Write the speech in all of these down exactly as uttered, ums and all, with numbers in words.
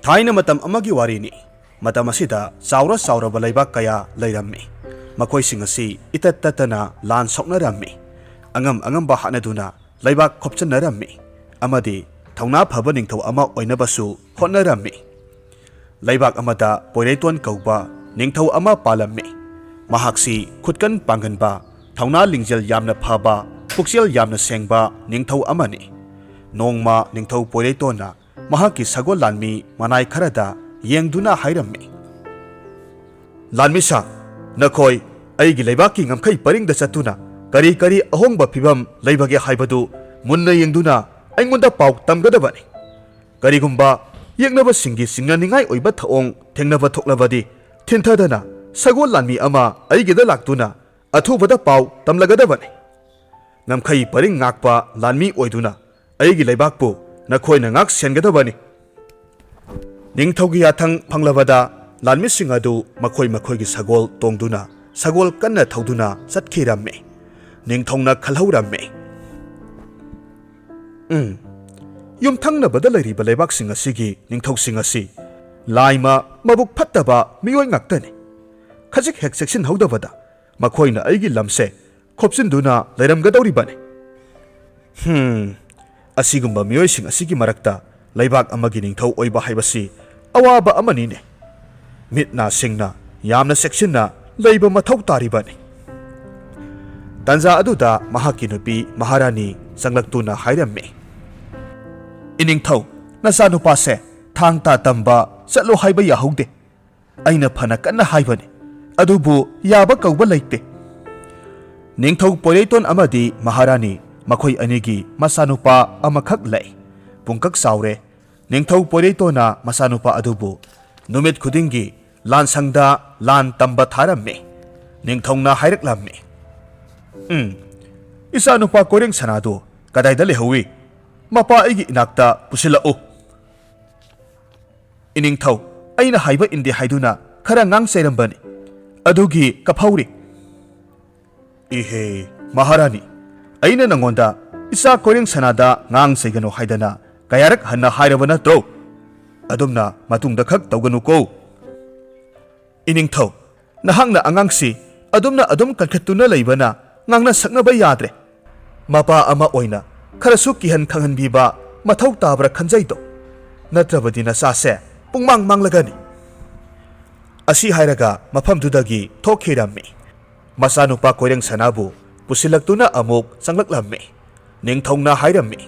ꯊꯥꯏꯅ ꯃꯇꯝ ꯑꯃꯒꯤ ꯋꯥꯔꯤꯅꯤ꯫ ꯃꯇꯝ ꯑꯁꯤꯗ ꯆꯥꯎꯔ ꯆꯥꯎꯔꯕ ꯂꯩꯕꯥꯛ ꯀꯌꯥ ꯂꯩꯔꯝꯃꯤ꯫ ꯃꯈꯣꯏꯁꯤꯡ ꯑꯁꯤ ꯏꯇꯠ ꯇꯠꯇꯅ ꯂꯥꯟ ꯁꯣꯛꯅꯔꯝꯃꯤ꯫ ꯑꯉꯝ ꯑꯉꯝꯕ ꯍꯥꯠꯅꯗꯨꯅ ꯂꯩꯕꯥꯛ ꯈꯣꯞꯆꯟꯅꯔꯝꯃꯤ ꯑꯃꯗꯤ ꯊꯧꯅꯥ ꯐꯕ ꯅꯤꯡꯊꯧ ꯑꯃ ꯑꯣꯏꯅꯕꯁꯨ ꯍꯣꯠꯅꯔꯝꯃꯤ꯫ ꯂꯩꯕꯥꯛ ꯑꯃꯗ ꯄꯣꯏꯔꯩꯇꯣꯟ ꯀꯧꯕ ꯅꯤꯡꯊꯧ ꯑꯃ ꯄꯥꯜꯂꯝꯃꯤ꯫ ꯃꯍꯥꯛꯁꯤ ꯈꯨꯠꯀꯟ ꯄꯥꯡꯒꯟꯕ, ꯊꯧꯅꯥ ꯂꯤꯡꯖꯦꯜ ꯌꯥꯝꯅ ꯐꯕ, ꯄꯨꯛꯆꯦꯜ ꯌꯥꯝꯅ ꯁꯦꯡꯕ ꯅꯤꯡꯊꯧ ꯑꯃꯅꯤ꯫ ꯅꯣꯡꯃ ꯅꯤꯡꯊꯧ ꯄꯣꯏꯔꯩꯇꯣꯟꯅ ꯃꯍꯥꯛꯀꯤ ꯁꯒꯣꯜ ꯂꯥꯟꯃꯤ ꯃꯅꯥꯏ ꯈꯔꯗ ꯌꯦꯡꯗꯨꯅ ꯍꯥꯏꯔꯝꯃꯤ, "ꯂꯥꯟꯃꯤꯁꯥ, ꯅꯈꯣꯏ ꯑꯩꯒꯤ ꯂꯩꯕꯥꯛꯀꯤ ꯉꯝꯈꯩ ꯄꯔꯤꯡꯗ ꯆꯠꯇꯨꯅ ꯀꯔꯤ ꯀꯔꯤ ꯑꯍꯣꯡꯕ ꯐꯤꯕꯝ ꯂꯩꯕꯒꯦ ꯍꯥꯏꯕꯗꯨ ꯃꯨꯟꯅ ꯌꯦꯡꯗꯨꯅ ꯑꯩꯉꯣꯟꯗ ꯄꯥꯎ ꯇꯝꯒꯗꯕꯅꯤ꯫ ꯀꯔꯤꯒꯨꯝꯕ ꯌꯦꯛꯅꯕꯁꯤꯡꯒꯤ ꯆꯤꯡꯅꯅꯤꯡꯉꯥꯏ ꯑꯣꯏꯕ ꯊꯧꯑꯣꯡ ꯊꯦꯡꯅꯕ ꯊꯣꯛꯂꯕꯗꯤ, ꯊꯤꯟꯊꯗꯅ ꯁꯒꯣꯜ ꯂꯥꯟꯃꯤ ꯑꯃ ꯑꯩꯒꯤꯗ ꯂꯥꯛꯇꯨꯅ ꯑꯊꯨꯕꯗ ꯄꯥꯎ ꯇꯝꯂꯒꯗꯕꯅꯤ꯫ ꯉꯝꯈꯩ ꯄꯔꯤꯡ ꯉꯥꯛꯄ ꯂꯥꯟꯃꯤ ꯑꯣꯏꯗꯨꯅ ꯑꯩꯒꯤ ꯂꯩꯕꯥꯛꯄꯨ ꯅꯈꯣꯏꯅ ꯉꯥꯛ ꯁꯦꯟꯒꯗꯕꯅꯤ꯫" ꯅꯤꯡꯊꯧꯒꯤ ꯌꯥꯊꯪ ꯐꯪꯂꯕꯗ ꯂꯥꯟꯃꯤꯁꯤꯡ ꯑꯗꯨ ꯃꯈꯣꯏ ꯃꯈꯣꯏꯒꯤ ꯁꯒꯣꯜ ꯇꯣꯡꯗꯨꯅ ꯁꯒꯣꯜ ꯀꯟꯅ ꯊꯧꯗꯨꯅ ꯆꯠꯈꯤꯔꯝꯃꯤ꯫ ꯅꯤꯡꯊꯧꯅ ꯈꯜꯍꯧꯔꯝꯃꯤ, "ꯎꯝ, ꯌꯨꯝꯊꯪꯅꯕꯗ ꯂꯩꯔꯤꯕ ꯂꯩꯕꯥꯛꯁꯤꯡ ꯑꯁꯤꯒꯤ ꯅꯤꯡꯊꯧꯁꯤꯡ ꯑꯁꯤ ꯂꯥꯏꯃ ꯃꯕꯨꯛ ꯐꯠꯇꯕ ꯃꯤꯑꯣꯏ ꯉꯥꯛꯇꯅꯤ꯫ ꯈꯖꯤꯛ ꯍꯦꯛ ꯆꯦꯛꯁꯤꯟꯍꯧꯗꯕꯗ ꯃꯈꯣꯏꯅ ꯑꯩꯒꯤ ꯂꯝꯁꯦ ꯈꯣꯞꯆꯤꯟꯗꯨꯅ ꯂꯩꯔꯝꯒꯗꯧꯔꯤꯕꯅꯤ꯫ ꯍꯝ, ꯑꯁꯤꯒꯨꯝꯕ ꯃꯤꯑꯣꯏꯁꯤꯡ ꯑꯁꯤꯒꯤ ꯃꯔꯛꯇ ꯂꯩꯕꯥꯛ ꯑꯃꯒꯤ ꯅꯤꯡꯊꯧ ꯑꯣꯏꯕ ꯍꯥꯏꯕꯁꯤ ꯑꯋꯥꯕ ꯑꯃꯅꯤꯅꯦ꯫ ꯃꯤꯠ ꯅꯥ ꯁꯤꯡꯅ ꯌꯥꯝꯅ ꯆꯦꯛꯁꯤꯟꯅ ꯂꯩꯕ ꯃꯊꯧ ꯇꯥꯔꯤꯕꯅꯤ꯫" ꯇꯟꯖꯥ ꯑꯗꯨꯗ ꯃꯍꯥꯛꯀꯤ ꯅꯨꯄꯤ ꯃꯍꯥꯔꯥꯅꯤ ꯆꯪꯂꯛꯇꯨꯅ ꯍꯥꯏꯔꯝꯃꯤ, "ꯏꯅꯤꯡꯊꯧ, ꯅꯆꯥꯅꯨꯄꯥꯁꯦ ꯊꯥꯡ ꯇꯥ ꯇꯝꯕ ꯆꯠꯂꯣ ꯍꯥꯏꯕ ꯌꯥꯍꯧꯗꯦ꯫ ꯑꯩꯅ ꯐꯅ ꯀꯟꯅ ꯍꯥꯏꯕꯅꯤ, ꯑꯗꯨꯕꯨ ꯌꯥꯕ ꯀꯧꯕ ꯂꯩꯇꯦ꯫" ꯅꯤꯡꯊꯧ ꯄꯣꯏꯔꯩꯇꯣꯟ ꯑꯃꯗꯤ ꯃꯍꯥꯔꯥꯅꯤ ꯃꯈꯣꯏ ꯑꯅꯤꯒꯤ ꯃꯆꯥꯅꯨꯄꯥ ꯑꯃꯈꯛ ꯂꯩ꯫ ꯄꯨꯡꯀꯛ ꯆꯥꯎꯔꯦ꯫ ꯅꯤꯡꯊꯧ ꯄꯣꯏꯔꯩꯇꯣꯟꯅ ꯃꯆꯥꯅꯨꯄꯥ ꯑꯗꯨꯕꯨ ꯅꯨꯃꯤꯠ ꯈꯨꯗꯤꯡꯒꯤ ꯂꯥꯟꯁꯪꯗ ꯂꯥꯟ ꯇꯝꯕ ꯊꯥꯔꯝꯃꯤ꯫ ꯅꯤꯡꯊꯧꯅ ꯍꯥꯏꯔꯛꯂꯝꯃꯤ, "ꯎꯝ, ꯏꯆꯥꯅꯨꯄꯥ ꯀꯣꯏꯔꯦꯡ ꯁꯅꯥꯗꯨ ꯀꯗꯥꯏꯗ ꯂꯩꯍꯧꯏ? ꯃꯄꯥ ꯑꯩꯒꯤ ꯏꯅꯥꯛꯇ ꯄꯨꯁꯤꯜꯂꯛꯎ꯫" "ꯏꯅꯤꯡꯊꯧ, ꯑꯩꯅ ꯍꯥꯏꯕ ꯏꯟꯗꯦ ꯍꯥꯏꯗꯨꯅ ꯈꯔ ꯉꯥꯡ ꯆꯩꯔꯝꯕꯅꯤ, ꯑꯗꯨꯒꯤ ꯀꯞꯍꯧꯔꯤ꯫" "ꯏꯍꯦ, ꯃꯍꯥꯔꯥꯅꯤ, ꯑꯩꯅ ꯅꯉꯣꯟꯗ ꯏꯆꯥ ꯀꯣꯏꯔꯦꯡ ꯁꯅꯥꯗ ꯉꯥꯡ ꯆꯩꯒꯅꯨ ꯍꯥꯏꯗꯅ ꯀꯌꯥꯔꯛ ꯍꯟꯅ ꯍꯥꯏꯔꯕ ꯅꯠꯇ꯭ꯔꯣ?" ꯑꯗꯨꯝꯅ ꯃꯇꯨꯡꯗ ꯈꯛ ꯇꯧꯒꯅꯨꯀꯣ꯫ ꯏꯅꯤꯡꯊꯧ, ꯅꯍꯥꯛꯅ ꯑꯉꯥꯡꯁꯤ ꯑꯗꯨꯝꯅ ꯑꯗꯨꯝ ꯀꯟꯈꯠꯇꯨꯅ ꯂꯩꯕꯅ ꯉꯥꯡꯅ ꯁꯛꯅꯕ ꯌꯥꯗ꯭ꯔꯦ꯫ ꯃꯄꯥ ꯑꯃ ꯑꯣꯏꯅ ꯈꯔꯁꯨ ꯀꯤꯍꯟ ꯈꯪꯍꯟꯕꯤꯕ ꯃꯊꯧ ꯇꯥꯕ꯭ꯔꯥ ꯈꯟꯖꯩꯗꯣ꯫ ꯅꯠꯇ꯭ꯔꯕꯗꯤ ꯅꯆꯥꯁꯦ ꯄꯨꯡꯃꯥꯡ ꯃꯥꯡꯂꯒꯅꯤ꯫ ꯑꯁꯤ ꯍꯥꯏꯔꯒ ꯃꯐꯝꯗꯨꯗꯒꯤ ꯊꯣꯛꯈꯤꯔꯝꯃꯤ꯫ ꯃꯆꯥꯅꯨꯄꯥ ꯀꯣꯏꯔꯦꯡ ꯁꯅꯥꯕꯨ ꯄꯨꯁꯤꯜꯂꯛꯇꯨꯅ ꯑꯃꯨꯛ ꯆꯪꯂꯛꯂꯝꯃꯤ꯫ ꯅꯤꯡꯊꯧꯅ ꯍꯥꯏꯔꯝꯃꯤ,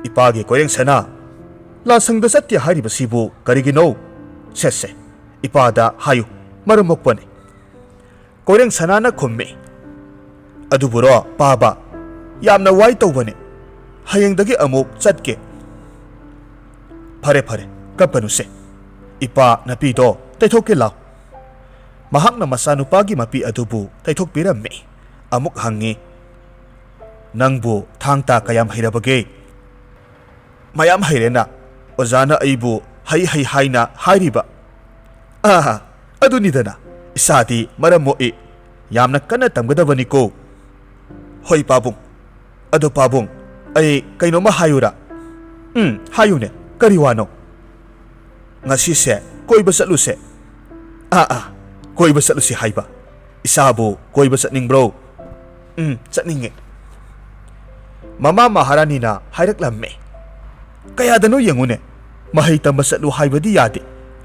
"ꯏꯄꯥꯒꯤ ꯀꯣꯏꯔꯦꯡ ꯁꯅꯥ, ꯂꯥꯟꯁꯪꯗ ꯆꯠꯇꯦ ꯍꯥꯏꯔꯤꯕꯁꯤꯕꯨ ꯀꯔꯤꯒꯤꯅꯣ? ꯁꯦ ꯁꯦ, ꯏꯄꯥꯗ ꯍꯥꯏꯌꯨ, ꯃꯔꯝ ꯃꯣꯛꯄꯅꯤ꯫" ꯀꯣꯏꯔꯦꯡ ꯁꯅꯥꯅ ꯈꯨꯝꯃꯤ, "ꯑꯗꯨꯕꯨꯔꯣ ꯄꯥꯕ, ꯌꯥꯝꯅ ꯋꯥꯏ ꯇꯧꯕꯅꯤ꯫ ꯍꯌꯦꯡꯗꯒꯤ ꯑꯃꯨꯛ ꯆꯠꯀꯦ꯫" "ꯐꯔꯦ ꯐꯔꯦ, ꯀꯞꯀꯅꯨꯁꯦ꯫ ꯏꯄꯥ ꯅꯥꯄꯤꯗꯣ ꯇꯩꯊꯣꯛꯀꯦ ꯂꯥꯎ꯫" ꯃꯍꯥꯛꯅ ꯃꯆꯥꯅꯨꯄꯥꯒꯤ ꯃꯄꯤ ꯑꯗꯨꯕꯨ ꯇꯩꯊꯣꯛꯄꯤꯔꯝꯃꯤ꯫ ꯑꯃꯨꯛ ꯍꯪꯉꯤ, "ꯅꯪꯕꯨ ꯊꯥꯡ ꯇꯥ ꯀꯌꯥꯝ ꯍꯩꯔꯕꯒꯦ?" "ꯃꯌꯥꯝ ꯍꯩꯔꯦꯅ ꯑꯣꯖꯥꯅ ꯑꯩꯕꯨ ꯍꯩ ꯍꯩ ꯍꯥꯏꯅ ꯍꯥꯏꯔꯤꯕ꯫" "ꯑꯥ, ꯑꯗꯨꯅꯤꯗꯅ, ꯏꯁꯥꯗꯤ ꯃꯔꯝ ꯃꯣꯛꯏ꯫ ꯌꯥꯝꯅ ꯀꯟꯅ ꯇꯝꯒꯗꯕꯅꯤꯀꯣ꯫" "ꯍꯣꯏ ꯄꯥꯕꯨꯡ꯫ ꯑꯗꯣ ꯄꯥꯕꯨꯡ, ꯑꯩ ꯀꯩꯅꯣꯝꯃ ꯍꯥꯏꯌꯨꯔꯥ?" "ꯎꯝ, ꯍꯥꯏꯌꯨꯅꯦ, ꯀꯔꯤ ꯋꯥꯅꯣ?" "ꯉꯁꯤꯁꯦ ꯀꯣꯏꯕ ꯆꯠꯂꯨꯁꯦ꯫" "ꯑꯥ ꯑꯥ, ꯀꯣꯏꯕ ꯆꯠꯂꯨꯁꯤ ꯍꯥꯏꯕ? ꯏꯁꯥꯕꯨ ꯀꯣꯏꯕ ꯆꯠꯅꯤꯡꯕ꯭ꯔꯣ?" "ꯎꯝ, ꯆꯠꯅꯤꯡꯉꯦ꯫" ꯃꯃꯥ ꯃꯍꯥꯔꯥꯅꯤꯅ ꯍꯥꯏꯔꯛꯂꯝꯃꯦ, "ꯀꯌꯥꯗꯅꯣ ꯌꯦꯡꯉꯨꯅꯦ, ꯃꯍꯩ ꯇꯝꯕ ꯆꯠꯂꯨ ꯍꯥꯏꯕꯗꯤ ꯌꯥꯗꯦ,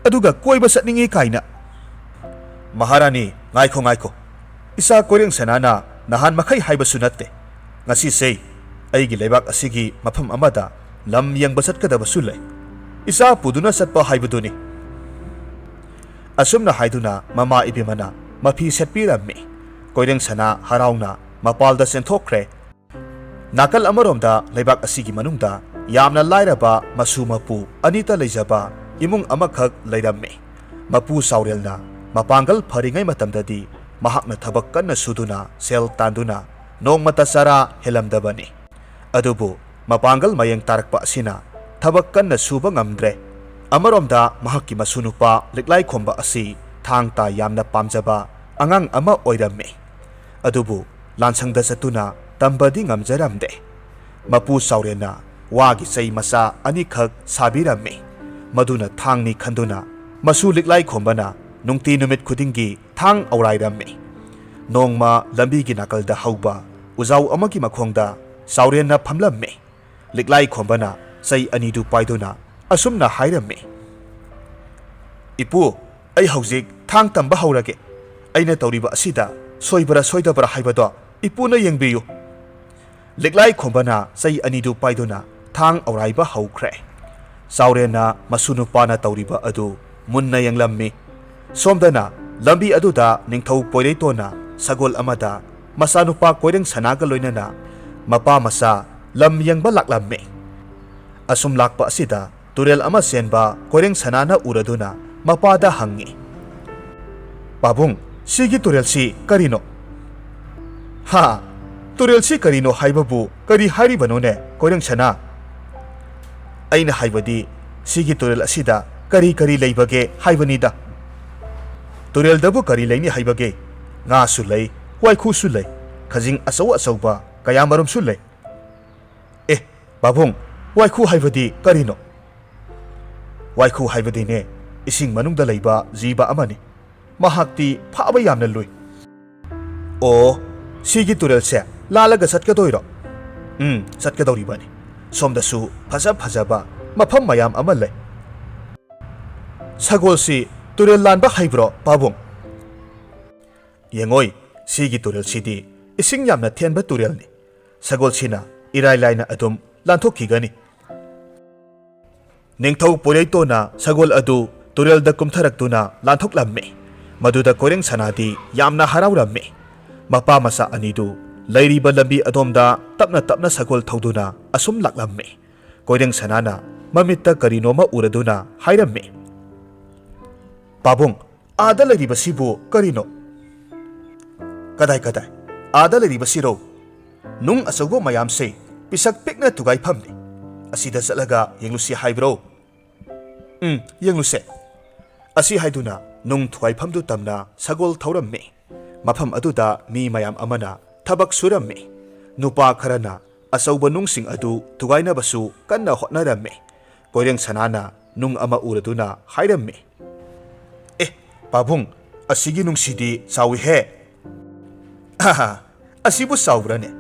ꯑꯗꯨꯒ ꯀꯣꯏꯕ ꯆꯠꯅꯤꯡꯉꯤ ꯀꯥꯏꯅ꯫" "ꯃꯍꯥꯔꯥꯅꯤ, ꯉꯥꯏꯈꯣ ꯉꯥꯏꯈꯣ, ꯏꯆꯥ ꯀꯣꯏꯔꯦꯡ ꯁꯅꯥꯅ ꯅꯍꯥꯟ ꯃꯈꯩ ꯍꯥꯏꯕꯁꯨ ꯅꯠꯇꯦ꯫ ꯉꯁꯤꯁꯦ ꯑꯩꯒꯤ ꯂꯩꯕꯥꯛ ꯑꯁꯤꯒꯤ ꯃꯐꯝ ꯑꯃꯗ ꯂꯝ ꯌꯦꯡꯕ ꯆꯠꯀꯗꯕꯁꯨ ꯂꯩ꯫ ꯏꯆꯥ ꯄꯨꯗꯨꯅ ꯆꯠꯄ ꯍꯥꯏꯕꯗꯨꯅꯤ꯫" ꯑꯁꯨꯝꯅ ꯍꯥꯏꯗꯨꯅ ꯃꯃꯥ ꯏꯕꯦꯝꯃꯅ ꯃꯐꯤ ꯁꯦꯠꯄꯤꯔꯝꯃꯤ꯫ ꯀꯣꯏꯔꯦꯡ ꯁꯅꯥ ꯍꯔꯥꯎꯅ ꯃꯄꯥꯜꯗ ꯆꯦꯟꯊꯣꯛꯈ꯭ꯔꯦ꯫ ꯅꯥꯀꯜ ꯑꯃꯔꯣꯝꯗ ꯂꯩꯕꯥꯛ ꯑꯁꯤꯒꯤ ꯃꯅꯨꯡꯗ ꯌꯥꯝꯅ ꯂꯥꯏꯔꯕ ꯃꯁꯨ ꯃꯄꯨ ꯑꯅꯤꯇ ꯂꯩꯖꯕ ꯏꯃꯨꯡ ꯑꯃꯈꯛ ꯂꯩꯔꯝꯃꯤ꯫ ꯃꯄꯨ ꯆꯥꯎꯔꯦꯜꯅ ꯃꯄꯥꯡꯒꯜ ꯐꯔꯤꯉꯩ ꯃꯇꯝꯗꯗꯤ ꯃꯍꯥꯛꯅ ꯊꯕꯛ ꯀꯟꯅ ꯁꯨꯗꯨꯅ ꯁꯦꯜ ꯇꯥꯟꯗꯨꯅ ꯅꯣꯡꯃꯇ ꯆꯔꯥ ꯍꯦꯜꯂꯝꯗꯕꯅꯤ꯫ ꯑꯗꯨꯕꯨ ꯃꯄꯥꯡꯒꯜ ꯃꯌꯦꯡ ꯇꯥꯔꯛꯄ ꯑꯁꯤꯅ ꯊꯕꯛ ꯀꯟꯅ ꯁꯨꯕ ꯉꯝꯗ꯭ꯔꯦ꯫ ꯑꯃꯔꯣꯝꯗ ꯃꯍꯥꯛꯀꯤ ꯃꯁꯨ ꯅꯨꯄꯥ ꯂꯤꯛꯂꯥꯏ ꯈꯣꯝꯕ ꯑꯁꯤ ꯊꯥꯡ ꯇꯥ ꯌꯥꯝꯅ ꯄꯥꯝꯖꯕ ꯑꯉꯥꯡ ꯑꯃ ꯑꯣꯏꯔꯝꯃꯤ꯫ ꯑꯗꯨꯕꯨ ꯂꯥꯟꯁꯪꯗ ꯆꯠꯇꯨꯅ ꯇꯝꯕꯗꯤ ꯉꯝꯖꯔꯝꯗꯦ꯫ ꯃꯄꯨ ꯆꯥꯎꯔꯦꯜꯅ ꯋꯥꯒꯤ ꯆꯩ ꯃꯆꯥ ꯑꯅꯤꯈꯛ ꯁꯥꯕꯤꯔꯝꯃꯤ꯫ ꯃꯗꯨꯅ ꯊꯥꯡꯅꯤ ꯈꯟꯗꯨꯅ ꯃꯁꯨ ꯂꯤꯛꯂꯥꯏ ꯈꯣꯝꯕꯅ ꯅꯨꯡꯇꯤ ꯅꯨꯃꯤꯠ ꯈꯨꯗꯤꯡꯒꯤ ꯊꯥꯡ ꯑꯧꯔꯥꯏꯔꯝꯃꯤ꯫ ꯅꯣꯡꯃ ꯂꯝꯕꯤꯒꯤ ꯅꯥꯀꯜꯗ ꯍꯧꯕ ꯎꯖꯥꯎ ꯑꯃꯒꯤ ꯃꯈꯣꯡꯗ ꯆꯥꯎꯔꯦꯟꯅ ꯐꯝꯂꯝꯃꯤ꯫ ꯂꯤꯛꯂꯥꯏ ꯈꯣꯝꯕꯅ ꯆꯩ ꯑꯅꯤꯗꯨ ꯄꯥꯏꯗꯨꯅ ꯑꯁꯨꯝꯅ ꯍꯥꯏꯔꯝꯃꯤ, "ꯏꯄꯨ, ꯑꯩ ꯍꯧꯖꯤꯛ ꯊꯥꯡ ꯇꯝꯕ ꯍꯧꯔꯒꯦ꯫ ꯑꯩꯅ ꯇꯧꯔꯤꯕ ꯑꯁꯤꯗ ꯁꯣꯏꯕ꯭ꯔꯥ ꯁꯣꯏꯗꯕ꯭ꯔꯥ ꯍꯥꯏꯕꯗꯣ ꯏꯄꯨꯅ ꯌꯦꯡꯕꯤꯌꯨ꯫" ꯂꯤꯛꯂꯥꯏ ꯈꯣꯝꯕꯅ ꯆꯩ ꯑꯅꯤꯗꯨ ꯄꯥꯏꯗꯨꯅ ꯊꯥꯡ ꯑꯧꯔꯥꯏꯕ ꯍꯧꯈ꯭ꯔꯦ꯫ ꯆꯥꯎꯔꯦꯟꯅ ꯃꯁꯨ ꯅꯨꯄꯥꯅ ꯇꯧꯔꯤꯕ ꯑꯗꯨ ꯃꯨꯟꯅ ꯌꯦꯡꯂꯝꯃꯤ꯫ ꯁꯣꯝꯗꯅ ꯂꯝꯕꯤ ꯑꯗꯨꯗ ꯅꯤꯡꯊꯧ ꯄꯣꯏꯔꯩꯇꯣꯟꯅ ꯁꯒꯣꯜ ꯑꯃꯗ ꯃꯆꯥꯅꯨꯄꯥ ꯀꯣꯏꯔꯦꯡ ꯁꯅꯥꯒ ꯂꯣꯏꯅꯅ ꯃꯄꯥ ꯃꯆꯥ ꯂꯝ ꯌꯦꯡꯕ ꯂꯥꯛꯂꯝꯃꯤ꯫ ꯑꯁꯨꯝ ꯂꯥꯛꯄ ꯑꯁꯤꯗ ꯇꯨꯔꯦꯜ ꯑꯃ ꯆꯦꯟꯕ ꯀꯣꯏꯔꯦꯡ ꯁꯅꯥꯅ ꯎꯔꯗꯨꯅ ꯃꯄꯥꯗ ꯍꯪꯉꯤ, "ꯄꯥꯕꯨꯡ, ꯁꯤꯒꯤ ꯇꯨꯔꯦꯜꯁꯤ ꯀꯔꯤꯅꯣ?" "ꯍꯥ? ꯇꯨꯔꯦꯜꯁꯤ ꯀꯔꯤꯅꯣ ꯍꯥꯏꯕꯕꯨ ꯀꯔꯤ ꯍꯥꯏꯔꯤꯕꯅꯣꯅꯦ, ꯀꯣꯏꯔꯦꯡ ꯁꯅꯥ? ꯑꯩꯅ ꯍꯥꯏꯕꯗꯤ ꯁꯤꯒꯤ ꯇꯨꯔꯦꯜ ꯑꯁꯤꯗ ꯀꯔꯤ ꯀꯔꯤ ꯂꯩꯕꯒꯦ ꯍꯥꯏꯕꯅꯤꯗ꯫" "ꯇꯨꯔꯦꯜꯗꯕꯨ ꯀꯔꯤ ꯂꯩꯅꯤ ꯍꯥꯏꯕꯒꯦ? ꯉꯥꯁꯨ ꯂꯩ, ꯋꯥꯏꯈꯨꯁꯨ ꯂꯩ, ꯈꯖꯤꯡ ꯑꯆꯧ ꯑꯆꯧꯕ ꯀꯌꯥꯃꯔꯨꯝꯁꯨ ꯂꯩ꯫" "ꯑꯦ, ꯄꯥꯕꯨꯡ, ꯋꯥꯏꯈꯨ ꯍꯥꯏꯕꯗꯤ ꯀꯔꯤꯅꯣ?" "ꯋꯥꯏꯈꯨ ꯍꯥꯏꯕꯗꯤꯅꯦ, ꯏꯁꯤꯡ ꯃꯅꯨꯡꯗ ꯂꯩꯕ ꯖꯤꯕ ꯑꯃꯅꯤ꯫ ꯃꯍꯥꯛꯇꯤ ꯐꯥꯕ ꯌꯥꯝꯅ ꯂꯨꯏ꯫" "ꯑꯣ, ꯁꯤꯒꯤ ꯇꯨꯔꯦꯜꯁꯦ ꯂꯥꯜꯂꯒ ꯆꯠꯀꯗꯣꯏꯔꯣ?" "ꯎꯝ, ꯆꯠꯀꯗꯧꯔꯤꯕꯅꯤ꯫ ꯁꯣꯝꯗꯁꯨ ꯐꯖ ꯐꯖꯕ ꯃꯐꯝ ꯃꯌꯥꯝ ꯑꯃ ꯂꯩ꯫" "ꯁꯒꯣꯜꯁꯤ ꯇꯨꯔꯦꯜ ꯂꯥꯟꯕ ꯍꯩꯕ꯭ꯔꯣ, ꯄꯥꯕꯨꯡ?" "ꯌꯦꯡꯉꯣꯏ, ꯁꯤꯒꯤ ꯇꯨꯔꯦꯜꯁꯤꯗꯤ ꯏꯁꯤꯡ ꯌꯥꯝꯅ ꯊꯦꯟꯕ ꯇꯨꯔꯦꯜꯅꯤ꯫ ꯁꯒꯣꯜꯁꯤꯅ ꯏꯔꯥꯏ ꯂꯥꯏꯅ ꯑꯗꯨꯝ ꯂꯥꯟꯊꯣꯛꯈꯤꯒꯅꯤ꯫" ꯅꯤꯡꯊꯧ ꯄꯣꯏꯔꯩꯇꯣꯟꯅ ꯁꯒꯣꯜ ꯑꯗꯨ ꯇꯨꯔꯦꯜꯗ ꯀꯨꯝꯊꯔꯛꯇꯨꯅ ꯂꯥꯟꯊꯣꯛꯂꯝꯃꯤ꯫ ꯃꯗꯨꯗ ꯀꯣꯏꯔꯦꯡ ꯁꯅꯥꯗꯤ ꯌꯥꯝꯅ ꯍꯔꯥꯎꯔꯝꯃꯤ꯫ ꯃꯄꯥ ꯃꯆꯥ ꯑꯅꯤꯗꯨ ꯂꯩꯔꯤꯕ ꯂꯝꯕꯤ ꯑꯗꯣꯝꯗ ꯇꯞꯅ ꯇꯞꯅ ꯁꯒꯣꯜ ꯊꯧꯗꯨꯅ ꯑꯁꯨꯝ ꯂꯥꯛꯂꯝꯃꯤ꯫ ꯀꯣꯏꯔꯦꯡ ꯁꯅꯥꯅ ꯃꯃꯤꯠꯇ ꯀꯔꯤꯅꯣꯃ ꯎꯔꯗꯨꯅ ꯍꯥꯏꯔꯝꯃꯤ, "ꯄꯥꯕꯨꯡ, ꯑꯥꯗ ꯂꯩꯔꯤꯕꯁꯤꯕꯨ ꯀꯔꯤꯅꯣ?" "ꯀꯗꯥꯏ, ꯀꯗꯥꯏ? ꯑꯥꯗ ꯂꯩꯔꯤꯕꯁꯤꯔꯣ? ꯅꯨꯡ ꯑꯆꯧꯕ ꯃꯌꯥꯝꯁꯦ ꯄꯤꯁꯛ ꯄꯤꯛꯅ ꯊꯨꯒꯥꯏꯐꯝꯅꯤ꯫ ꯑꯁꯤꯗ ꯆꯠꯂꯒ ꯌꯦꯡꯂꯨꯁꯤ ꯍꯥꯏꯕ꯭ꯔꯣ?" "ꯎꯝ, ꯌꯦꯡꯂꯨꯁꯦ꯫" ꯑꯁꯤ ꯍꯥꯏꯗꯨꯅ ꯅꯨꯡ ꯊꯨꯒꯥꯏꯐꯝꯗꯨ ꯇꯝꯅ ꯁꯒꯣꯜ ꯊꯧꯔꯝꯃꯤ꯫ ꯃꯐꯝ ꯑꯗꯨꯗ ꯃꯤ ꯃꯌꯥꯝ ꯑꯃꯅ ꯊꯕꯛ ꯁꯨꯔꯝꯃꯤ꯫ ꯅꯨꯄꯥ ꯈꯔꯅ ꯑꯆꯧꯕ ꯅꯨꯡꯁꯤꯡ ꯑꯗꯨ ꯊꯨꯒꯥꯏꯅꯕꯁꯨ ꯀꯟꯅ ꯍꯣꯠꯅꯔꯝꯃꯤ꯫ ꯀꯣꯏꯔꯦꯡ ꯁꯅꯥꯅ ꯅꯨꯡ ꯑꯃ ꯎꯔꯗꯨꯅ ꯍꯥꯏꯔꯝꯃꯤ, "ꯑꯦ, ꯄꯥꯕꯨꯡ, ꯑꯁꯤꯒꯤ ꯅꯨꯡꯁꯤꯗꯤ ꯆꯥꯎꯏꯍꯦ!" "ꯑꯍꯥ, ꯑꯁꯤꯕꯨ ꯆꯥꯎꯕ꯭ꯔꯅꯦ?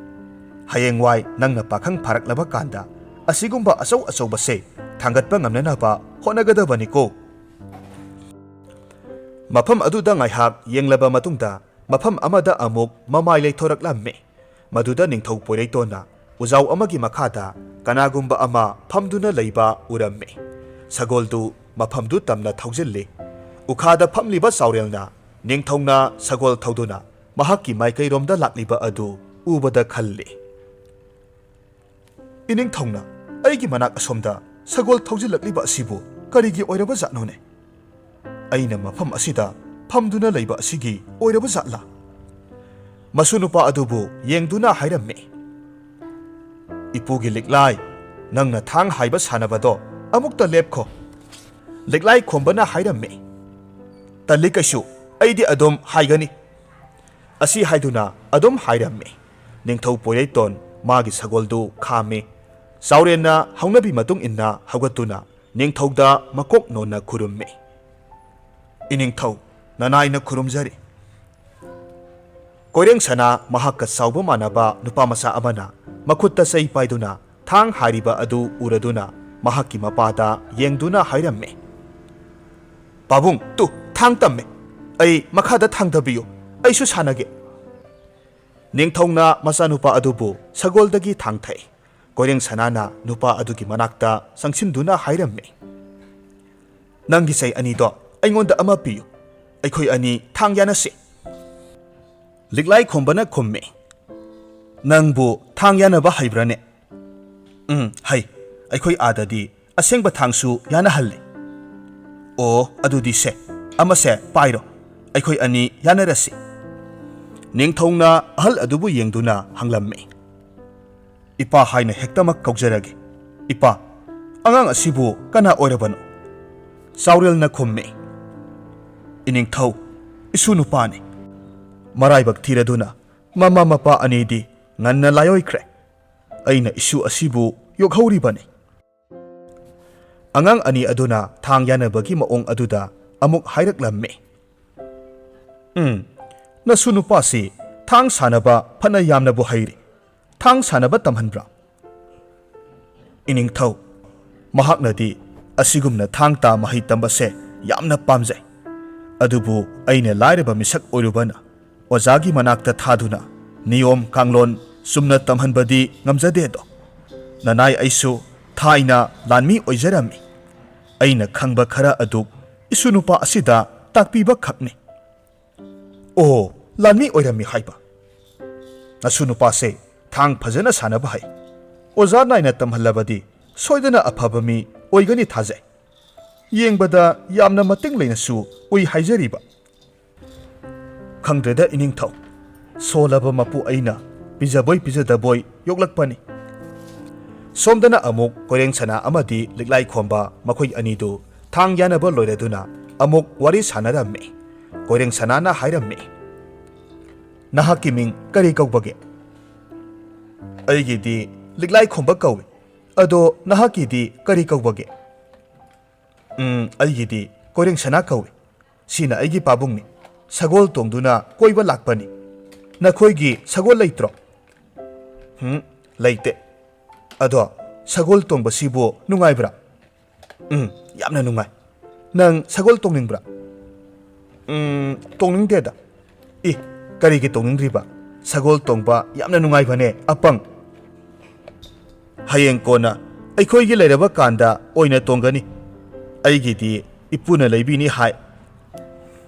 ꯍꯌꯦꯡꯋꯥꯏ ꯅꯪꯅ ꯄꯥꯈꯪ ꯐꯥꯔꯛꯂꯕ ꯀꯥꯟꯗ ꯑꯁꯤꯒꯨꯝꯕ ꯑꯆꯧ ꯑꯆꯧꯕꯁꯦ ꯊꯥꯡꯒꯠꯄ ꯉꯝꯅꯅꯕ ꯍꯣꯠꯅꯒꯗꯕꯅꯤꯀꯣ꯫" ꯃꯐꯝ ꯑꯗꯨꯗ ꯉꯥꯏꯍꯥꯛ ꯌꯦꯡꯂꯕ ꯃꯇꯨꯡꯗ ꯃꯐꯝ ꯑꯃꯗ ꯑꯃꯨꯛ ꯃꯃꯥꯏ ꯂꯩꯊꯣꯔꯛꯂꯝꯃꯤ꯫ ꯃꯗꯨꯗ ꯅꯤꯡꯊꯧ ꯄꯣꯏꯔꯩꯇꯣꯟꯅ ꯎꯖꯥꯎ ꯑꯃꯒꯤ ꯃꯈꯥꯗ ꯀꯅꯥꯒꯨꯝꯕ ꯑꯃ ꯐꯝꯗꯨꯅ ꯂꯩꯕ ꯎꯔꯝꯃꯤ꯫ ꯁꯒꯣꯜꯗꯨ ꯃꯐꯝꯗꯨ ꯇꯝꯅ ꯊꯧꯖꯤꯜꯂꯤ꯫ ꯎꯈꯥꯗ ꯐꯝꯂꯤꯕ ꯆꯥꯎꯔꯦꯜꯅ ꯅꯤꯡꯊꯧꯅ ꯁꯒꯣꯜ ꯊꯧꯗꯨꯅ ꯃꯍꯥꯛꯀꯤ ꯃꯥꯏꯀꯩꯔꯣꯝꯗ ꯂꯥꯛꯂꯤꯕ ꯑꯗꯨ ꯎꯕꯗ ꯈꯜꯂꯤ, "ꯏꯅꯤꯡꯊꯧꯅ ꯑꯩꯒꯤ ꯃꯅꯥꯛ ꯑꯁꯣꯝꯗ ꯁꯒꯣꯜ ꯊꯧꯖꯤꯜꯂꯛꯂꯤꯕ ꯑꯁꯤꯕꯨ ꯀꯔꯤꯒꯤ ꯑꯣꯏꯔꯕ ꯖꯥꯠꯅꯣꯅꯦ? ꯑꯩꯅ ꯃꯐꯝ ꯑꯁꯤꯗ ꯐꯝꯗꯨꯅ ꯂꯩꯕ ꯑꯁꯤꯒꯤ ꯑꯣꯏꯔꯕ ꯖꯥꯠꯂꯥ?" ꯃꯁꯨ ꯅꯨꯄꯥ ꯑꯗꯨꯕꯨ ꯌꯦꯡꯗꯨꯅ ꯍꯥꯏꯔꯝꯃꯤ, "ꯏꯄꯨꯒꯤ ꯂꯤꯛꯂꯥꯏ, ꯅꯪꯅ ꯊꯥꯡ ꯍꯥꯏꯕ ꯁꯥꯟꯅꯕꯗꯣ ꯑꯃꯨꯛꯇ ꯂꯦꯞꯈꯣ꯫" ꯂꯤꯛꯂꯥꯏ ꯈꯣꯝꯕꯅ ꯍꯥꯏꯔꯝꯃꯤ, "ꯇꯜꯂꯤ ꯀꯩꯁꯨ, ꯑꯩꯗꯤ ꯑꯗꯨꯝ ꯍꯥꯏꯒꯅꯤ꯫" ꯑꯁꯤ ꯍꯥꯏꯗꯨꯅ ꯑꯗꯨꯝ ꯍꯥꯏꯔꯝꯃꯤ꯫ ꯅꯤꯡꯊꯧ ꯄꯣꯏꯔꯩꯇꯣꯟ ꯃꯥꯒꯤ ꯁꯒꯣꯜꯗꯨ ꯈꯥꯝꯃꯤ꯫ ꯆꯥꯎꯔꯦꯟꯅ ꯍꯧꯅꯕꯤ ꯃꯇꯨꯡ ꯏꯟꯅ ꯍꯧꯒꯠꯇꯨꯅ ꯅꯤꯡꯊꯧꯗ ꯃꯀꯣꯛ ꯅꯣꯟꯅ ꯈꯨꯔꯨꯝꯃꯤ꯫ "ꯏꯅꯤꯡꯊꯧ, ꯅꯅꯥꯏꯅ ꯈꯨꯔꯨꯝꯖꯔꯤ꯫" ꯀꯣꯏꯔꯦꯡ ꯁꯅꯥ ꯃꯍꯥꯛꯀ ꯆꯥꯎꯕ ꯃꯥꯟꯅꯕ ꯅꯨꯄꯥ ꯃꯆꯥ ꯑꯃꯅ ꯃꯈꯨꯠꯇ ꯆꯩ ꯄꯥꯏꯗꯨꯅ ꯊꯥꯡ ꯍꯥꯏꯔꯤꯕ ꯑꯗꯨ ꯎꯔꯗꯨꯅ ꯃꯍꯥꯛꯀꯤ ꯃꯄꯥꯗ ꯌꯦꯡꯗꯨꯅ ꯍꯥꯏꯔꯝꯃꯤ, "ꯄꯥꯕꯨꯡ, ꯇꯨ, ꯊꯥꯡ ꯇꯝꯃꯦ꯫ ꯑꯩ ꯃꯈꯥꯗ ꯊꯥꯡꯊꯕꯤꯌꯨ, ꯑꯩꯁꯨ ꯁꯥꯟꯅꯒꯦ꯫" ꯅꯤꯡꯊꯧꯅ ꯃꯆꯥꯅꯨꯄꯥ ꯑꯗꯨꯕꯨ ꯁꯒꯣꯜꯗꯒꯤ ꯊꯥꯡꯊꯩ꯫ ꯀꯣꯏꯔꯦꯡ ꯁꯅꯥꯅ ꯅꯨꯄꯥ ꯑꯗꯨꯒꯤ ꯃꯅꯥꯛꯇ ꯆꯪꯁꯤꯟꯗꯨꯅ ꯍꯥꯏꯔꯝꯃꯤ, "ꯅꯪꯒꯤ ꯆꯩ ꯑꯅꯤꯗꯣ ꯑꯩꯉꯣꯟꯗ ꯑꯃ ꯄꯤꯌꯨ, ꯑꯩꯈꯣꯏ ꯑꯅꯤ ꯊꯥꯡ ꯌꯥꯅꯁꯤ꯫" ꯂꯤꯛꯂꯥꯏ ꯈꯣꯝꯕꯅ ꯈꯨꯝꯃꯤ, "ꯅꯪꯕꯨ ꯊꯥꯡ ꯌꯥꯅꯕ ꯍꯩꯕ꯭ꯔꯥꯅꯦ?" "ꯎꯝ, ꯍꯩ꯫ ꯑꯩꯈꯣꯏ ꯑꯥꯗꯗꯤ ꯑꯁꯦꯡꯕ ꯊꯥꯡꯁꯨ ꯌꯥꯅꯍꯜꯂꯤ꯫" "ꯑꯣ, ꯑꯗꯨꯗꯤ ꯁꯦ, ꯑꯃꯁꯦ ꯄꯥꯏꯔꯣ, ꯑꯩꯈꯣꯏ ꯑꯅꯤ ꯌꯥꯅꯔꯁꯤ꯫" ꯅꯤꯡꯊꯧꯅ ꯑꯍꯜ ꯑꯗꯨꯕꯨ ꯌꯦꯡꯗꯨꯅ ꯍꯪꯂꯝꯃꯤ, "ꯏꯄꯥ ꯍꯥꯏꯅ ꯍꯦꯛꯇꯃꯛ ꯀꯧꯖꯔꯒꯦ꯫ ꯏꯄꯥ, ꯑꯉꯥꯡ ꯑꯁꯤꯕꯨ ꯀꯅꯥ ꯑꯣꯏꯔꯕꯅꯣ?" ꯆꯥꯎꯔꯦꯜꯅ ꯈꯨꯝꯃꯤ, "ꯏꯅꯤꯡꯊꯧ, ꯏꯁꯨ ꯅꯨꯄꯥꯅꯤ꯫ ꯃꯔꯥꯏꯕꯛ ꯊꯤꯔꯗꯨꯅ ꯃꯃꯥ ꯃꯄꯥ ꯑꯅꯤꯗꯤ ꯉꯟꯅ ꯂꯥꯏꯑꯣꯏꯈ꯭ꯔꯦ꯫ ꯑꯩꯅ ꯏꯁꯨ ꯑꯁꯤꯕꯨ ꯌꯣꯛꯍꯧꯔꯤꯕꯅꯤ꯫ ꯑꯉꯥꯡ ꯑꯅꯤ ꯑꯗꯨꯅ ꯊꯥꯡ ꯌꯥꯅꯕꯒꯤ ꯃꯑꯣꯡ ꯑꯗꯨꯗ ꯑꯃꯨꯛ ꯍꯥꯏꯔꯛꯂꯝꯃꯤ꯫ "ꯎꯝ, ꯅꯁꯨ ꯅꯨꯄꯥꯁꯤ ꯊꯥꯡ ꯁꯥꯟꯅꯕ ꯐꯅ ꯌꯥꯝꯅꯕꯨ ꯍꯩꯔꯤ꯫ ꯊꯥꯡ ꯁꯥꯟꯅꯕ ꯇꯝꯍꯟꯕ꯭ꯔꯥ?" "ꯏꯅꯤꯡꯊꯧ, ꯃꯍꯥꯛꯅꯗꯤ ꯑꯁꯤꯒꯨꯝꯅ ꯊꯥꯡ ꯇꯥ ꯃꯍꯩ ꯇꯝꯕꯁꯦ ꯌꯥꯝꯅ ꯄꯥꯝꯖꯩ꯫ ꯑꯗꯨꯕꯨ ꯑꯩꯅ ꯂꯥꯏꯔꯕ ꯃꯤꯁꯛ ꯑꯣꯏꯔꯨꯕꯅ ꯑꯣꯖꯥꯒꯤ ꯃꯅꯥꯛꯇ ꯊꯥꯗꯨꯅ ꯅꯤꯌꯣꯝ ꯀꯥꯡꯂꯣꯟ ꯆꯨꯝꯅ ꯇꯝꯍꯟꯕꯗꯤ ꯉꯝꯖꯗꯦꯗꯣ꯫ ꯅꯅꯥꯏ ꯑꯩꯁꯨ ꯊꯥꯏꯅ ꯂꯥꯟꯃꯤ ꯑꯣꯏꯖꯔꯝꯃꯤ꯫ ꯑꯩꯅ ꯈꯪꯕ ꯈꯔ ꯑꯗꯨ ꯏꯁꯨ ꯅꯨꯄꯥ ꯑꯁꯤꯗ ꯇꯥꯛꯄꯤꯕ ꯈꯛꯅꯤ꯫" "ꯑꯣ, ꯂꯥꯟꯃꯤ ꯑꯣꯏꯔꯝꯃꯤ ꯍꯥꯏꯕ? ꯅꯁꯨ ꯅꯨꯄꯥꯁꯦ ꯊꯥꯡ ꯐꯖꯅ ꯁꯥꯟꯅꯕ ꯍꯩ꯫ ꯑꯣꯖꯥ ꯅꯥꯏꯅ ꯇꯝꯍꯜꯂꯕꯗꯤ ꯁꯣꯏꯗꯅ ꯑꯐꯕ ꯃꯤ ꯑꯣꯏꯒꯅꯤ ꯊꯥꯖꯩ꯫ ꯌꯦꯡꯕꯗ ꯌꯥꯝꯅ ꯃꯇꯤꯡ ꯂꯩꯅꯁꯨ ꯎꯏ ꯍꯥꯏꯖꯔꯤꯕ꯫" "ꯈꯪꯗ꯭ꯔꯦꯗ ꯏꯅꯤꯡꯊꯧ, ꯁꯣꯜꯂꯕ ꯃꯄꯨ ꯑꯩꯅ ꯄꯤꯖꯕꯣꯏ ꯄꯤꯖꯗꯕꯣꯏ ꯌꯣꯛꯂꯛꯄꯅꯤ꯫" ꯁꯣꯝꯗꯅ ꯑꯃꯨꯛ ꯀꯣꯏꯔꯦꯡ ꯁꯅꯥ ꯑꯃꯗꯤ ꯂꯤꯛꯂꯥꯏ ꯈꯣꯝꯕ ꯃꯈꯣꯏ ꯑꯅꯤꯗꯨ ꯊꯥꯡ ꯌꯥꯅꯕ ꯂꯣꯏꯔꯗꯨꯅ ꯑꯃꯨꯛ ꯋꯥꯔꯤ ꯁꯥꯟꯅꯔꯝꯃꯤ꯫ ꯀꯣꯏꯔꯦꯡ ꯁꯅꯥꯅ ꯍꯥꯏꯔꯝꯃꯤ, "ꯅꯍꯥꯛꯀꯤ ꯃꯤꯡ ꯀꯔꯤ ꯀꯧꯕꯒꯦ?" "ꯑꯩꯒꯤꯗꯤ ꯂꯤꯛꯂꯥꯏ ꯈꯣꯝꯕ ꯀꯧꯏ꯫ ꯑꯗꯣ ꯅꯍꯥꯛꯀꯤꯗꯤ ꯀꯔꯤ ꯀꯧꯕꯒꯦ?" "ꯎꯝ, ꯑꯩꯒꯤꯗꯤ ꯀꯣꯏꯔꯦꯡ ꯁꯅꯥ ꯀꯧꯏ꯫ ꯁꯤꯅ ꯑꯩꯒꯤ ꯄꯥꯕꯨꯡꯅꯤ꯫ ꯁꯒꯣꯜ ꯇꯣꯡꯗꯨꯅ ꯀꯣꯏꯕ ꯂꯥꯛꯄꯅꯤ꯫ ꯅꯈꯣꯏꯒꯤ ꯁꯒꯣꯜ ꯂꯩꯇ꯭ꯔꯣ?" "ꯎꯝ, ꯂꯩꯇꯦ꯫ ꯑꯗꯣ ꯁꯒꯣꯜ ꯇꯣꯡꯕꯁꯤꯕꯨ ꯅꯨꯡꯉꯥꯏꯕ꯭ꯔꯥ?" "ꯎꯝ, ꯌꯥꯝꯅ ꯅꯨꯡꯉꯥꯏ꯫ ꯅꯪ ꯁꯒꯣꯜ ꯇꯣꯡꯅꯤꯡꯕ꯭ꯔꯥ?" "ꯎꯝ, ꯇꯣꯡꯅꯤꯡꯗꯦꯗ꯫" "ꯏ, ꯀꯔꯤꯒꯤ ꯇꯣꯡꯅꯤꯡꯗ꯭ꯔꯤꯕ? ꯁꯒꯣꯜ ꯇꯣꯡꯕ ꯌꯥꯝꯅ ꯅꯨꯡꯉꯥꯏꯕꯅꯦ, ꯑꯄꯪ꯫ ꯍꯌꯦꯡ ꯀꯣꯟꯅ ꯑꯩꯈꯣꯏꯒꯤ ꯂꯩꯔꯕ ꯀꯥꯟꯗ ꯑꯣꯏꯅ ꯇꯣꯡꯒꯅꯤ꯫ ꯑꯩꯒꯤꯗꯤ ꯏꯄꯨꯅ ꯂꯩꯕꯤꯅꯤ ꯍꯥꯏ꯫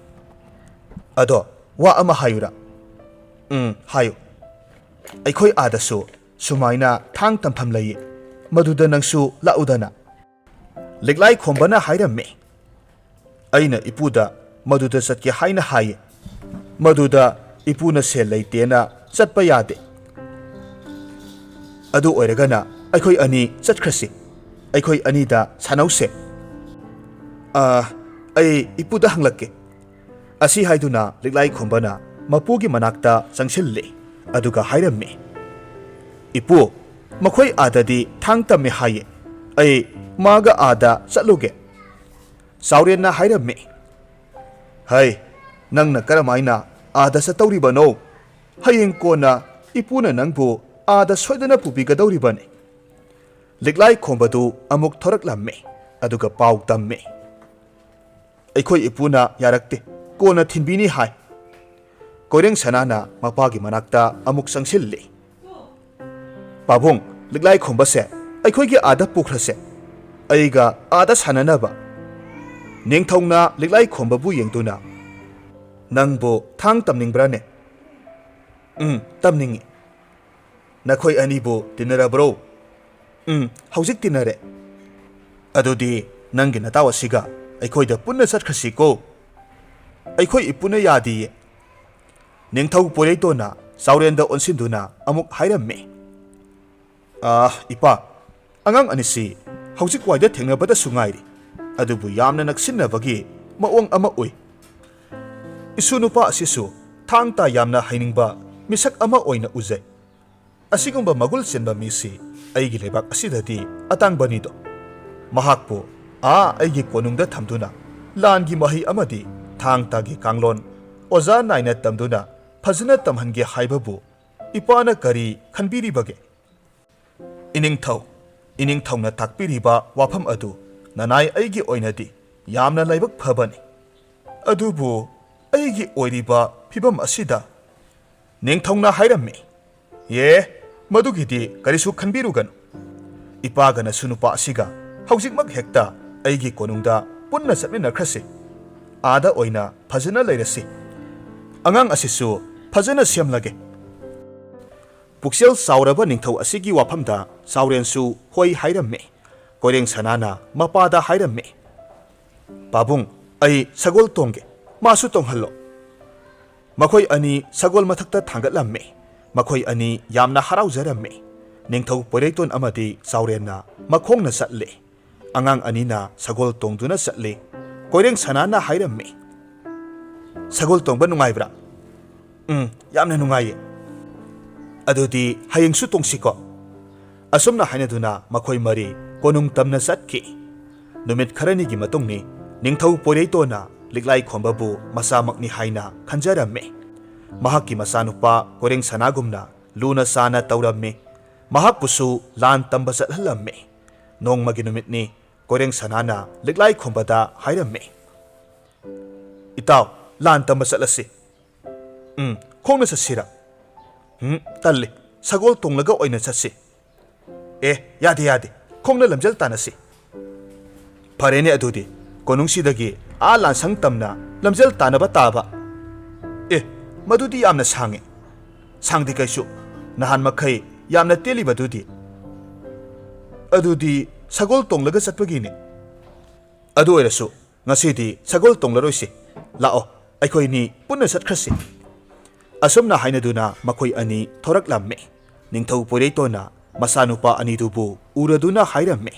ꯑꯗꯣ ꯋꯥ ꯑꯃ ꯍꯥꯏꯌꯨꯔꯥ?" "ꯎꯝ, ꯍꯥꯏꯌꯨ꯫" "ꯑꯩꯈꯣꯏ ꯑꯥꯗꯁꯨ ꯁꯨꯃꯥꯏꯅ ꯊꯥꯡ ꯇꯝꯐꯝ ꯂꯩꯌꯦ꯫ ꯃꯗꯨꯗ ꯅꯪꯁꯨ ꯂꯥꯛꯎꯗꯅ꯫" ꯂꯤꯛꯂꯥꯏ ꯈꯣꯝꯕꯅ ꯍꯥꯏꯔꯝꯃꯤ꯫ ꯑꯩꯅ ꯏꯄꯨꯗ ꯃꯗꯨꯗ ꯆꯠꯀꯦ ꯍꯥꯏꯅ ꯍꯥꯏꯌꯦ꯫ ꯃꯗꯨꯗ ꯏꯄꯨꯅ ꯁꯦꯜ ꯂꯩꯇꯦꯅ ꯆꯠꯄ ꯌꯥꯗꯦ꯫ "ꯑꯗꯨ ꯑꯣꯏꯔꯒꯅ ꯑꯩꯈꯣꯏ ꯑꯅꯤ ꯆꯠꯈ꯭ꯔꯁꯤ꯫ ꯑꯩꯈꯣꯏ ꯑꯅꯤꯗ ꯁꯥꯟꯅꯧꯁꯦ꯫" "ꯑ, ꯑꯩ ꯏꯄꯨꯗ ꯍꯪꯂꯛꯀꯦ꯫" ꯑꯁꯤ ꯍꯥꯏꯗꯨꯅ ꯂꯤꯛꯂꯥꯏ ꯈꯣꯝꯕꯅ ꯃꯄꯨꯒꯤ ꯃꯅꯥꯛꯇ ꯆꯪꯁꯤꯜꯂꯦ꯫ ꯑꯗꯨꯒ ꯍꯥꯏꯔꯝꯃꯤ, "ꯏꯄꯨ, "ꯃꯈꯣꯏ ꯑꯥꯗꯗꯤ ꯊꯥꯡ ꯇꯝꯃꯦ ꯍꯥꯏꯌꯦ꯫ ꯑꯩ ꯃꯥꯒ ꯑꯥꯗ ꯆꯠꯂꯨꯒꯦ," ꯆꯥꯎꯔꯦꯟꯅ ꯍꯥꯏꯔꯝꯃꯤ꯫ "ꯍꯩ, ꯅꯪꯅ ꯀꯔꯝꯍꯥꯏꯅ ꯑꯥꯗ ꯆꯠꯇꯧꯔꯤꯕꯅꯣ? ꯍꯌꯦꯡ ꯀꯣꯟꯅ ꯏꯄꯨꯅ ꯅꯪꯕꯨ ꯑꯥꯗ ꯁꯣꯏꯗꯅ ꯄꯨꯕꯤꯒꯗꯧꯔꯤꯕꯅꯤ꯫" ꯂꯤꯛꯂꯥꯏ ꯈꯣꯝꯕꯗꯨ ꯑꯃꯨꯛ ꯊꯣꯔꯛꯂꯝꯃꯤ, ꯑꯗꯨꯒ ꯄꯥꯎ ꯇꯝꯃꯤ꯫ "ꯑꯩꯈꯣꯏ ꯏꯄꯨꯅ ꯌꯥꯔꯛꯇꯦ, ꯀꯣꯟꯅ ꯊꯤꯟꯕꯤꯅꯤ ꯍꯥꯏ꯫" ꯀꯣꯏꯔꯦꯡ ꯁꯅꯥꯅ ꯃꯄꯥꯒꯤ ꯃꯅꯥꯛꯇ ꯑꯃꯨꯛ ꯆꯪꯁꯤꯜꯂꯤ꯫ "ꯄꯥꯕꯨꯡ, ꯂꯤꯛꯂꯥꯏ ꯈꯣꯝꯕꯁꯦ ꯑꯩꯈꯣꯏꯒꯤ ꯑꯥꯗ ꯄꯨꯈ꯭ꯔꯁꯦ, ꯑꯩꯒ ꯑꯥꯗ ꯁꯥꯟꯅꯅꯕ꯫" ꯅꯤꯡꯊꯧꯅ ꯂꯤꯛꯂꯥꯏ ꯈꯣꯝꯕꯕꯨ ꯌꯦꯡꯗꯨꯅ, "ꯅꯪꯕꯨ ꯊꯥꯡ ꯇꯝꯅꯤꯡꯕ꯭ꯔꯥꯅꯦ?" "ꯎꯝ, ꯇꯝꯅꯤꯡꯉꯤ꯫" "ꯅꯈꯣꯏ ꯑꯅꯤꯕꯨ ꯇꯤꯟꯅꯔꯕ꯭ꯔꯣ?" "ꯎꯝ, ꯍꯧꯖꯤꯛ ꯇꯤꯟꯅꯔꯦ꯫" "ꯑꯗꯨꯗꯤ ꯅꯪꯒꯤ ꯅꯇꯥꯎ ꯑꯁꯤꯒ ꯑꯩꯈꯣꯏꯗ ꯄꯨꯟꯅ ꯆꯠꯈ꯭ꯔꯁꯤꯀꯣ꯫" "ꯑꯩꯈꯣꯏ ꯏꯄꯨꯅ ꯌꯥꯗꯤꯌꯦ꯫" ꯅꯤꯡꯊꯧ ꯄꯣꯏꯔꯩꯇꯣꯟꯅ ꯆꯥꯎꯔꯦꯟꯗ ꯑꯣꯟꯁꯤꯟꯗꯨꯅ ꯑꯃꯨꯛ ꯍꯥꯏꯔꯝꯃꯤ꯫ "ꯑꯥ, ꯏꯄꯥ, ꯑꯉꯥꯡ ꯑꯅꯤꯁꯤ ꯍꯧꯖꯤꯛ ꯋꯥꯏꯗ ꯊꯦꯡꯅꯕꯗꯁꯨ ꯉꯥꯏꯔꯤ, ꯑꯗꯨꯕꯨ ꯌꯥꯝꯅ ꯅꯛꯁꯤꯟꯅꯕꯒꯤ ꯃꯑꯣꯡ ꯑꯃ ꯎꯏ꯫ ꯏꯁꯨ ꯅꯨꯄꯥ ꯑꯁꯤꯁꯨ ꯊꯥꯡ ꯇꯥ ꯌꯥꯝꯅ ꯍꯩꯅꯤꯡꯕ ꯃꯤꯁꯛ ꯑꯃ ꯑꯣꯏꯅ ꯎꯖꯩ꯫ ꯑꯁꯤꯒꯨꯝꯕ ꯃꯒꯨꯜ ꯆꯦꯟꯕ ꯃꯤꯁꯤ ꯑꯩꯒꯤ ꯂꯩꯕꯥꯛ ꯑꯁꯤꯗꯗꯤ ꯑꯇꯥꯡꯕꯅꯤꯗꯣ꯫ ꯃꯍꯥꯛꯄꯨ ꯑꯥ ꯑꯩꯒꯤ ꯀꯣꯅꯨꯡꯗ ꯊꯝꯗꯨꯅ ꯂꯥꯟꯒꯤ ꯃꯍꯩ ꯑꯃꯗꯤ ꯊꯥꯡ ꯇꯥꯒꯤ ꯀꯥꯡꯂꯣꯟ ꯑꯣꯖꯥ ꯅꯥꯏꯅ ꯇꯝꯗꯨꯅ ꯐꯖꯅ ꯇꯝꯍꯟꯒꯦ ꯍꯥꯏꯕꯕꯨ ꯏꯄꯥꯅ ꯀꯔꯤ ꯈꯟꯕꯤꯔꯤꯕꯒꯦ?" "ꯏꯅꯤꯡꯊꯧ, ꯏꯅꯤꯡꯊꯧꯅ ꯇꯥꯛꯄꯤꯔꯤꯕ ꯋꯥꯐꯝ ꯑꯗꯨ ꯅꯅꯥꯏ ꯑꯩꯒꯤ ꯑꯣꯏꯅꯗꯤ ꯌꯥꯝꯅ ꯂꯥꯏꯕꯛ ꯐꯕꯅꯤ꯫ ꯑꯗꯨꯕꯨ ꯑꯩꯒꯤ ꯑꯣꯏꯔꯤꯕ ꯐꯤꯕꯝ ꯑꯁꯤꯗ," ꯅꯤꯡꯊꯧꯅ ꯍꯥꯏꯔꯝꯃꯤ꯫ "ꯑꯦ, ꯃꯗꯨꯒꯤꯗꯤ ꯀꯔꯤꯁꯨ ꯈꯟꯕꯤꯔꯨꯒꯅꯨ꯫ ꯏꯄꯥꯒ ꯅꯁꯨ ꯅꯨꯄꯥ ꯑꯁꯤꯒ ꯍꯧꯖꯤꯛꯃꯛ ꯍꯦꯛꯇ ꯑꯩꯒꯤ ꯀꯣꯅꯨꯡꯗ ꯄꯨꯟꯅ ꯆꯠꯃꯤꯟꯅꯈ꯭ꯔꯁꯤ꯫ ꯑꯥꯗ ꯑꯣꯏꯅ ꯐꯖꯅ ꯂꯩꯔꯁꯤ꯫ ꯑꯉꯥꯡ ꯑꯁꯤꯁꯨ ꯐꯖꯅ ꯁꯦꯝꯂꯒꯦ꯫" ꯄꯨꯛꯆꯦꯜ ꯆꯥꯎꯔꯕ ꯅꯤꯡꯊꯧ ꯑꯁꯤꯒꯤ ꯋꯥꯐꯝꯗ ꯆꯥꯎꯔꯦꯟꯁꯨ ꯍꯣꯏ ꯍꯥꯏꯔꯝꯃꯤ꯫ ꯀꯣꯏꯔꯦꯡ ꯁꯅꯥꯅ ꯃꯄꯥꯗ ꯍꯥꯏꯔꯝꯃꯤ, "ꯄꯥꯕꯨꯡ, ꯑꯩ ꯁꯒꯣꯜ ꯇꯣꯡꯒꯦ, ꯃꯥꯁꯨ ꯇꯣꯡꯍꯜꯂꯣ꯫" ꯃꯈꯣꯏ ꯑꯅꯤ ꯁꯒꯣꯜ ꯃꯊꯛꯇ ꯊꯥꯡꯒꯠꯂꯝꯃꯤ꯫ ꯃꯈꯣꯏ ꯑꯅꯤ ꯌꯥꯝꯅ ꯍꯔꯥꯎꯖꯔꯝꯃꯤ꯫ ꯅꯤꯡꯊꯧ ꯄꯣꯏꯔꯩꯇꯣꯟ ꯑꯃꯗꯤ ꯆꯥꯎꯔꯦꯟꯅ ꯃꯈꯣꯡꯅ ꯆꯠꯂꯤ꯫ ꯑꯉꯥꯡ ꯑꯅꯤꯅ ꯁꯒꯣꯜ ꯇꯣꯡꯗꯨꯅ ꯆꯠꯂꯤ꯫ ꯀꯣꯏꯔꯦꯡ ꯁꯅꯥꯅ ꯍꯥꯏꯔꯝꯃꯤ, "ꯁꯒꯣꯜ ꯇꯣꯡꯕ ꯅꯨꯡꯉꯥꯏꯕ꯭ꯔꯥ?" "ꯎꯝ, ꯌꯥꯝꯅ ꯅꯨꯡꯉꯥꯏꯌꯦ꯫" "ꯑꯗꯨꯗꯤ ꯍꯌꯦꯡꯁꯨ ꯇꯣꯡꯁꯤꯀꯣ?" ꯑꯁꯨꯝꯅ ꯍꯥꯏꯅꯗꯨꯅ ꯃꯈꯣꯏ ꯃꯔꯤ ꯀꯣꯅꯨꯡ ꯇꯝꯅ ꯆꯠꯈꯤ꯫ ꯅꯨꯃꯤꯠ ꯈꯔꯅꯤꯒꯤ ꯃꯇꯨꯡꯅꯤ꯫ ꯅꯤꯡꯊꯧ ꯄꯣꯏꯔꯩꯇꯣꯟꯅ ꯂꯤꯛꯂꯥꯏ ꯈꯣꯝꯕꯕꯨ ꯃꯆꯥꯃꯛꯅꯤ ꯍꯥꯏꯅ ꯈꯟꯖꯔꯝꯃꯤ꯫ ꯃꯍꯥꯛꯀꯤ ꯃꯆꯥꯅꯨꯄꯥ ꯀꯣꯏꯔꯦꯡ ꯁꯅꯥꯒꯨꯝꯅ ꯂꯨꯅ ꯆꯥꯅ ꯇꯧꯔꯝꯃꯤ꯫ ꯃꯍꯥꯛꯄꯨꯁꯨ ꯂꯥꯟ ꯇꯝꯕ ꯆꯠꯍꯜꯂꯝꯃꯤ꯫ ꯅꯣꯡꯃꯒꯤ ꯅꯨꯃꯤꯠꯅꯤ꯫ ꯀꯣꯏꯔꯦꯡ ꯁꯅꯥꯅ ꯂꯤꯛꯂꯥꯏ ꯈꯣꯝꯕꯗ ꯍꯥꯏꯔꯝꯃꯤ, "ꯏꯇꯥꯎ, ꯂꯥꯟ ꯇꯝꯕ ꯆꯠꯂꯁꯤ꯫" "ꯎꯝ, ꯈꯣꯡꯅ ꯆꯠꯁꯤꯔꯥ?" "ꯎꯝ, ꯇꯜꯂꯤ꯫ ꯁꯒꯣꯜ ꯇꯣꯡꯂꯒ ꯑꯣꯏꯅ ꯆꯠꯁꯤ꯫" "ꯑꯦ, ꯌꯥꯗꯦ, ꯌꯥꯗꯦ꯫ ꯈꯣꯡꯅ ꯂꯝꯖꯦꯜ ꯇꯥꯟꯅꯁꯤ꯫" "ꯐꯔꯦꯅꯦ ꯑꯗꯨꯗꯤ, ꯀꯣꯅꯨꯡꯁꯤꯗꯒꯤ ꯑꯥ ꯂꯥꯟꯁꯪ ꯇꯝꯅ ꯂꯝꯖꯦꯜ ꯇꯥꯟꯅꯕ ꯇꯥꯕ꯫" "ꯑꯦ, ꯃꯗꯨꯗꯤ ꯌꯥꯝꯅ ꯁꯥꯡꯉꯤ꯫" "ꯁꯥꯡꯗꯦ ꯀꯩꯁꯨ꯫ ꯅꯍꯥꯟ ꯃꯈꯩ ꯌꯥꯝꯅ ꯇꯦꯜꯂꯤꯕꯗꯨꯗꯤ?" "ꯑꯗꯨꯗꯤ ꯁꯒꯣꯜ ꯇꯣꯡꯂꯒ ꯆꯠꯄꯒꯤꯅꯤ꯫" "ꯑꯗꯨ ꯑꯣꯏꯔꯁꯨ, ꯉꯁꯤꯗꯤ ꯁꯒꯣꯜ ꯇꯣꯡꯂꯔꯣꯏꯁꯤ꯫ ꯂꯥꯛꯑꯣ, ꯑꯩꯈꯣꯏꯅꯤ ꯄꯨꯟꯅ ꯆꯠꯈ꯭ꯔꯁꯤ꯫" ꯑꯁꯨꯝꯅ ꯍꯥꯏꯅꯗꯨꯅ ꯃꯈꯣꯏ ꯑꯅꯤ ꯊꯣꯔꯛꯂꯝꯃꯤ꯫ ꯅꯤꯡꯊꯧ ꯄꯣꯏꯔꯩꯇꯣꯟꯅ ꯃꯆꯥꯅꯨꯄꯥ ꯑꯅꯤꯗꯨꯕꯨ ꯎꯔꯗꯨꯅ ꯍꯥꯏꯔꯝꯃꯤ,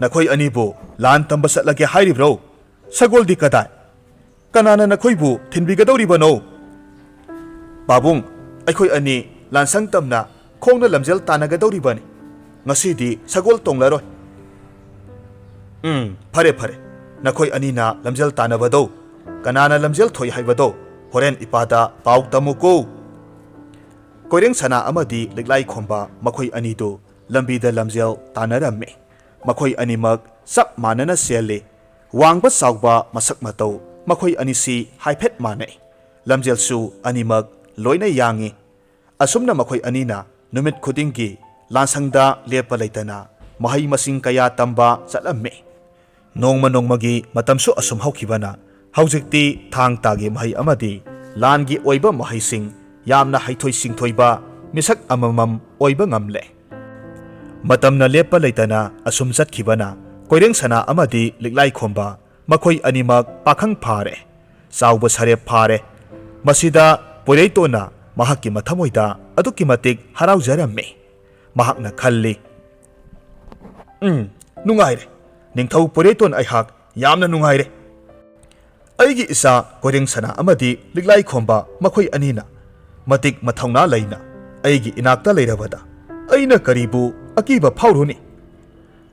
"ꯅꯈꯣꯏ ꯑꯅꯤꯕꯨ ꯂꯥꯟ ꯇꯝꯕ ꯆꯠꯂꯒꯦ ꯍꯥꯏꯔꯤꯕ꯭ꯔꯣ? ꯁꯒꯣꯜꯗꯤ ꯀꯗꯥꯏ? ꯀꯅꯥꯅ ꯅꯈꯣꯏꯕꯨ ꯊꯤꯟꯕꯤꯒꯗꯧꯔꯤꯕꯅꯣ?" "ꯄꯥꯕꯨꯡ, ꯑꯩꯈꯣꯏ ꯑꯅꯤ ꯂꯥꯟꯁꯪ ꯇꯝꯅ ꯈꯣꯡꯅ ꯂꯝꯖꯦꯜ ꯇꯥꯟꯅꯒꯗꯧꯔꯤꯕꯅꯤ꯫ ꯉꯁꯤꯗꯤ ꯁꯒꯣꯜ ꯇꯣꯡꯂꯔꯣꯏ꯫" "ꯎꯝ, ꯐꯔꯦ, ꯐꯔꯦ꯫ ꯅꯈꯣꯏ ꯑꯅꯤꯅ ꯂꯝꯖꯦꯜ ꯇꯥꯟꯅꯕꯗꯣ, ꯀꯅꯥꯅ ꯂꯝꯖꯦꯜ ꯊꯣꯏ ꯍꯥꯏꯕꯗꯣ ꯍꯣꯔꯦꯟ ꯏꯄꯥꯗ ꯄꯥꯎ ꯇꯝꯃꯨꯀꯣ꯫" ꯀꯣꯏꯔꯦꯡ ꯁꯅꯥ ꯑꯃꯗꯤ ꯂꯤꯛꯂꯥꯏ ꯈꯣꯝꯕ ꯃꯈꯣꯏ ꯑꯅꯤꯗꯨ ꯂꯝꯕꯤꯗ ꯂꯝꯖꯦꯜ ꯇꯥꯟꯅꯔꯝꯃꯤ꯫ ꯃꯈꯣꯏ ꯑꯅꯤꯃꯛ ꯆꯞ ꯃꯥꯟꯅꯅ ꯆꯦꯜꯂꯤ꯫ ꯋꯥꯡꯕ ꯆꯥꯎꯕ ꯃꯁꯛ ꯃꯇꯧ ꯃꯈꯣꯏ ꯑꯅꯤꯁꯤ ꯍꯥꯏꯐꯦꯠ ꯃꯥꯟꯅꯩ꯫ ꯂꯝꯖꯦꯜꯁꯨ ꯑꯅꯤꯃꯛ ꯂꯣꯏꯅ ꯌꯥꯡꯏ꯫ ꯑꯁꯨꯝꯅ ꯃꯈꯣꯏ ꯑꯅꯤꯅ ꯅꯨꯃꯤꯠ ꯈꯨꯗꯤꯡꯒꯤ ꯂꯥꯟꯁꯪꯗ ꯂꯦꯞꯄ ꯂꯩꯇꯅ ꯃꯍꯩ ꯃꯁꯤꯡ ꯀꯌꯥ ꯇꯝꯕ ꯆꯠꯂꯝꯃꯤ꯫ ꯅꯣꯡꯃ ꯅꯣꯡꯃꯒꯤ ꯃꯇꯝꯁꯨ ꯑꯁꯨꯝ ꯍꯧꯈꯤꯕꯅ ꯍꯧꯖꯤꯛꯇꯤ ꯊꯥꯡ ꯇꯥꯒꯤ ꯃꯍꯩ ꯑꯃꯗꯤ ꯂꯥꯟꯒꯤ ꯑꯣꯏꯕ ꯃꯍꯩꯁꯤꯡ ꯌꯥꯝꯅ ꯍꯩꯊꯣꯏ ꯁꯤꯡꯊꯣꯏꯕ ꯃꯤꯁꯛ ꯑꯃꯃꯝ ꯑꯣꯏꯕ ꯉꯝꯂꯦ꯫ ꯃꯇꯝꯅ ꯂꯦꯞꯄ ꯂꯩꯇꯅ ꯑꯁꯨꯝ ꯆꯠꯈꯤꯕꯅ ꯀꯣꯏꯔꯦꯡ ꯁꯅꯥ ꯑꯃꯗꯤ ꯂꯤꯛꯂꯥꯏ ꯈꯣꯝꯕ ꯃꯈꯣꯏ ꯑꯅꯤꯃꯛ ꯄꯥꯈꯪ ꯐꯥꯔꯦ, ꯆꯥꯎꯕ ꯁꯔꯦꯞ ꯐꯥꯔꯦ꯫ ꯃꯁꯤꯗ ꯄꯣꯏꯔꯩꯇꯣꯟꯅ ꯃꯍꯥꯛꯀꯤ ꯃꯊꯃꯣꯏꯗ ꯑꯗꯨꯛꯀꯤ ꯃꯇꯤꯛ ꯍꯔꯥꯎꯖꯔꯝꯃꯤ꯫ ꯃꯍꯥꯛꯅ ꯈꯜꯂꯤ, "ꯎꯝ, ꯅꯨꯡꯉꯥꯏꯔꯦ꯫ ꯅꯤꯡꯊꯧ ꯄꯣꯏꯔꯩꯇꯣꯟ ꯑꯩꯍꯥꯛ ꯌꯥꯝꯅ ꯅꯨꯡꯉꯥꯏꯔꯦ꯫ ꯑꯩꯒꯤ ꯏꯆꯥ ꯀꯣꯏꯔꯦꯡ ꯁꯅꯥ ꯑꯃꯗꯤ ꯂꯤꯛꯂꯥꯏ ꯈꯣꯝꯕ ꯃꯈꯣꯏ ꯑꯅꯤꯅ ꯃꯇꯤꯛ ꯃꯊꯧꯅꯥ ꯂꯩꯅ ꯑꯩꯒꯤ ꯏꯅꯥꯛꯇ ꯂꯩꯔꯕꯗ ꯑꯩꯅ ꯀꯔꯤꯕꯨ ꯑꯀꯤꯕ ꯐꯥꯎꯔꯨꯅꯤ?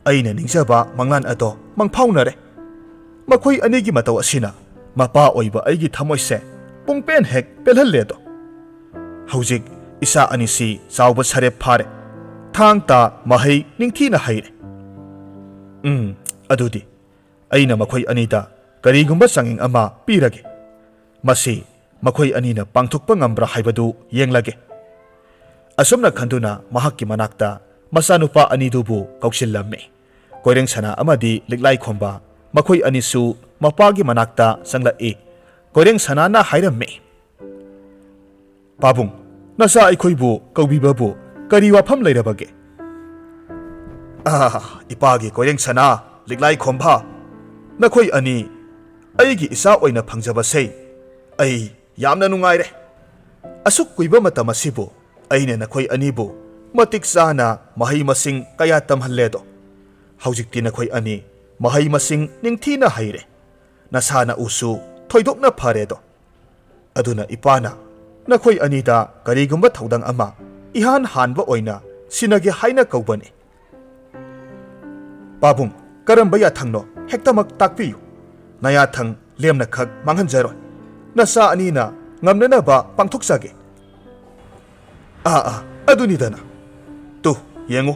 ꯑꯩꯅ ꯅꯤꯡꯖꯕ ꯃꯪꯂꯥꯟ ꯑꯗꯣ ꯃꯪꯐꯥꯎꯅꯔꯦ꯫ ꯃꯈꯣꯏ ꯑꯅꯤꯒꯤ ꯃꯇꯧ ꯑꯁꯤꯅ ꯃꯄꯥ ꯑꯣꯏꯕ ꯑꯩꯒꯤ ꯊꯃꯣꯏꯁꯦ ꯄꯨꯡꯄꯦꯟ ꯍꯦꯛ ꯄꯦꯜꯍꯜꯂꯦꯗꯣ꯫ ꯍꯧꯖꯤꯛ ꯏꯆꯥ ꯑꯅꯤꯁꯤ ꯆꯥꯎꯕ ꯁꯔꯦꯞ ꯐꯥꯔꯦ꯫ ꯊꯥꯡ ꯇꯥ ꯃꯍꯩ ꯅꯤꯡꯊꯤꯅ ꯍꯩꯔꯦ꯫ ꯎꯝ, ꯑꯗꯨꯗꯤ ꯑꯩꯅ ꯃꯈꯣꯏ ꯑꯅꯤꯗ ꯀꯔꯤꯒꯨꯝꯕ ꯆꯥꯡꯌꯦꯡ ꯑꯃ ꯄꯤꯔꯒꯦ꯫ ꯃꯁꯤ ꯃꯈꯣꯏ ꯑꯅꯤꯅ ꯄꯥꯡꯊꯣꯛꯄ ꯉꯝꯕ꯭ꯔꯥ ꯍꯥꯏꯕꯗꯨ ꯌꯦꯡꯂꯒꯦ꯫ ꯑꯁꯨꯝꯅ ꯈꯟꯗꯨꯅ ꯃꯍꯥꯛꯀꯤ ꯃꯅꯥꯛꯇ ꯃꯆꯥꯅꯨꯄꯥ ꯑꯅꯤꯗꯨꯕꯨ ꯀꯧꯁꯤꯜꯂꯝꯃꯤ꯫ ꯀꯣꯏꯔꯦꯡ ꯁꯅꯥ ꯑꯃꯗꯤ ꯂꯤꯛꯂꯥꯏ ꯈꯣꯝꯕ ꯃꯈꯣꯏ ꯑꯅꯤꯁꯨ ꯃꯄꯥꯒꯤ ꯃꯅꯥꯛꯇ ꯆꯪꯂꯛꯏ꯫ ꯀꯣꯏꯔꯦꯡ ꯁꯅꯥꯅ ꯍꯥꯏꯔꯝꯃꯤ, "ꯄꯥꯕꯨꯡ, ꯅꯆꯥ ꯑꯩꯈꯣꯏꯕꯨ ꯀꯧꯕꯤꯕꯕꯨ ꯀꯔꯤ ꯋꯥꯐꯝ ꯂꯩꯔꯕꯒꯦ?" "ꯑꯥ, ꯏꯄꯥꯒꯤ ꯀꯣꯏꯔꯦꯡ ꯁꯅꯥ, ꯂꯤꯛꯂꯥꯏ ꯈꯣꯝꯕ, ꯅꯈꯣꯏ ꯑꯅꯤ ꯑꯩꯒꯤ ꯏꯆꯥ ꯑꯣꯏꯅ ꯐꯪꯖꯕꯁꯦ ꯑꯩ ꯌꯥꯝꯅ ꯅꯨꯡꯉꯥꯏꯔꯦ꯫ ꯑꯁꯨꯛ ꯀꯨꯏꯕ ꯃꯇꯝ ꯑꯁꯤꯕꯨ ꯑꯩꯅ ꯅꯈꯣꯏ ꯑꯅꯤꯕꯨ ꯃꯇꯤꯛ ꯆꯥꯅ ꯃꯍꯩ ꯃꯁꯤꯡ ꯀꯌꯥ ꯇꯝꯍꯜꯂꯦꯗꯣ꯫ ꯍꯧꯖꯤꯛꯇꯤ ꯅꯈꯣꯏ ꯑꯅꯤ ꯃꯍꯩ ꯃꯁꯤꯡ ꯅꯤꯡꯊꯤꯅ ꯍꯩꯔꯦ꯫ ꯅꯁꯥ ꯅꯎꯁꯨ ꯊꯣꯏꯗꯣꯛꯅ ꯐꯔꯦꯗꯣ꯫ ꯑꯗꯨꯅ ꯏꯄꯥꯅ ꯅꯈꯣꯏ ꯑꯅꯤꯗ ꯀꯔꯤꯒꯨꯝꯕ ꯊꯧꯗꯥꯡ ꯑꯃ ꯏꯍꯥꯟ ꯍꯥꯟꯕ ꯑꯣꯏꯅ ꯁꯤꯟꯅꯒꯦ ꯍꯥꯏꯅ ꯀꯧꯕꯅꯤ꯫ ꯄꯥꯕꯨꯡ, ꯀꯔꯝꯕ ꯌꯥꯊꯪꯅꯣ? ꯍꯦꯛꯇꯃꯛ ꯇꯥꯛꯄꯤꯌꯨ꯫ ꯅꯌꯥꯊꯪ ꯂꯦꯝꯅꯈꯛ ꯃꯥꯡꯍꯟꯖꯔꯣꯏ꯫ ꯅꯆꯥ ꯑꯅꯤꯅ ꯉꯝꯅꯅꯕ ꯄꯥꯡꯊꯣꯛꯆꯒꯦ꯫" "ꯑꯥ, ꯑꯥ, ꯑꯗꯨꯅꯤꯗꯅ꯫ ꯇꯨ, ꯌꯦꯡꯉꯨ,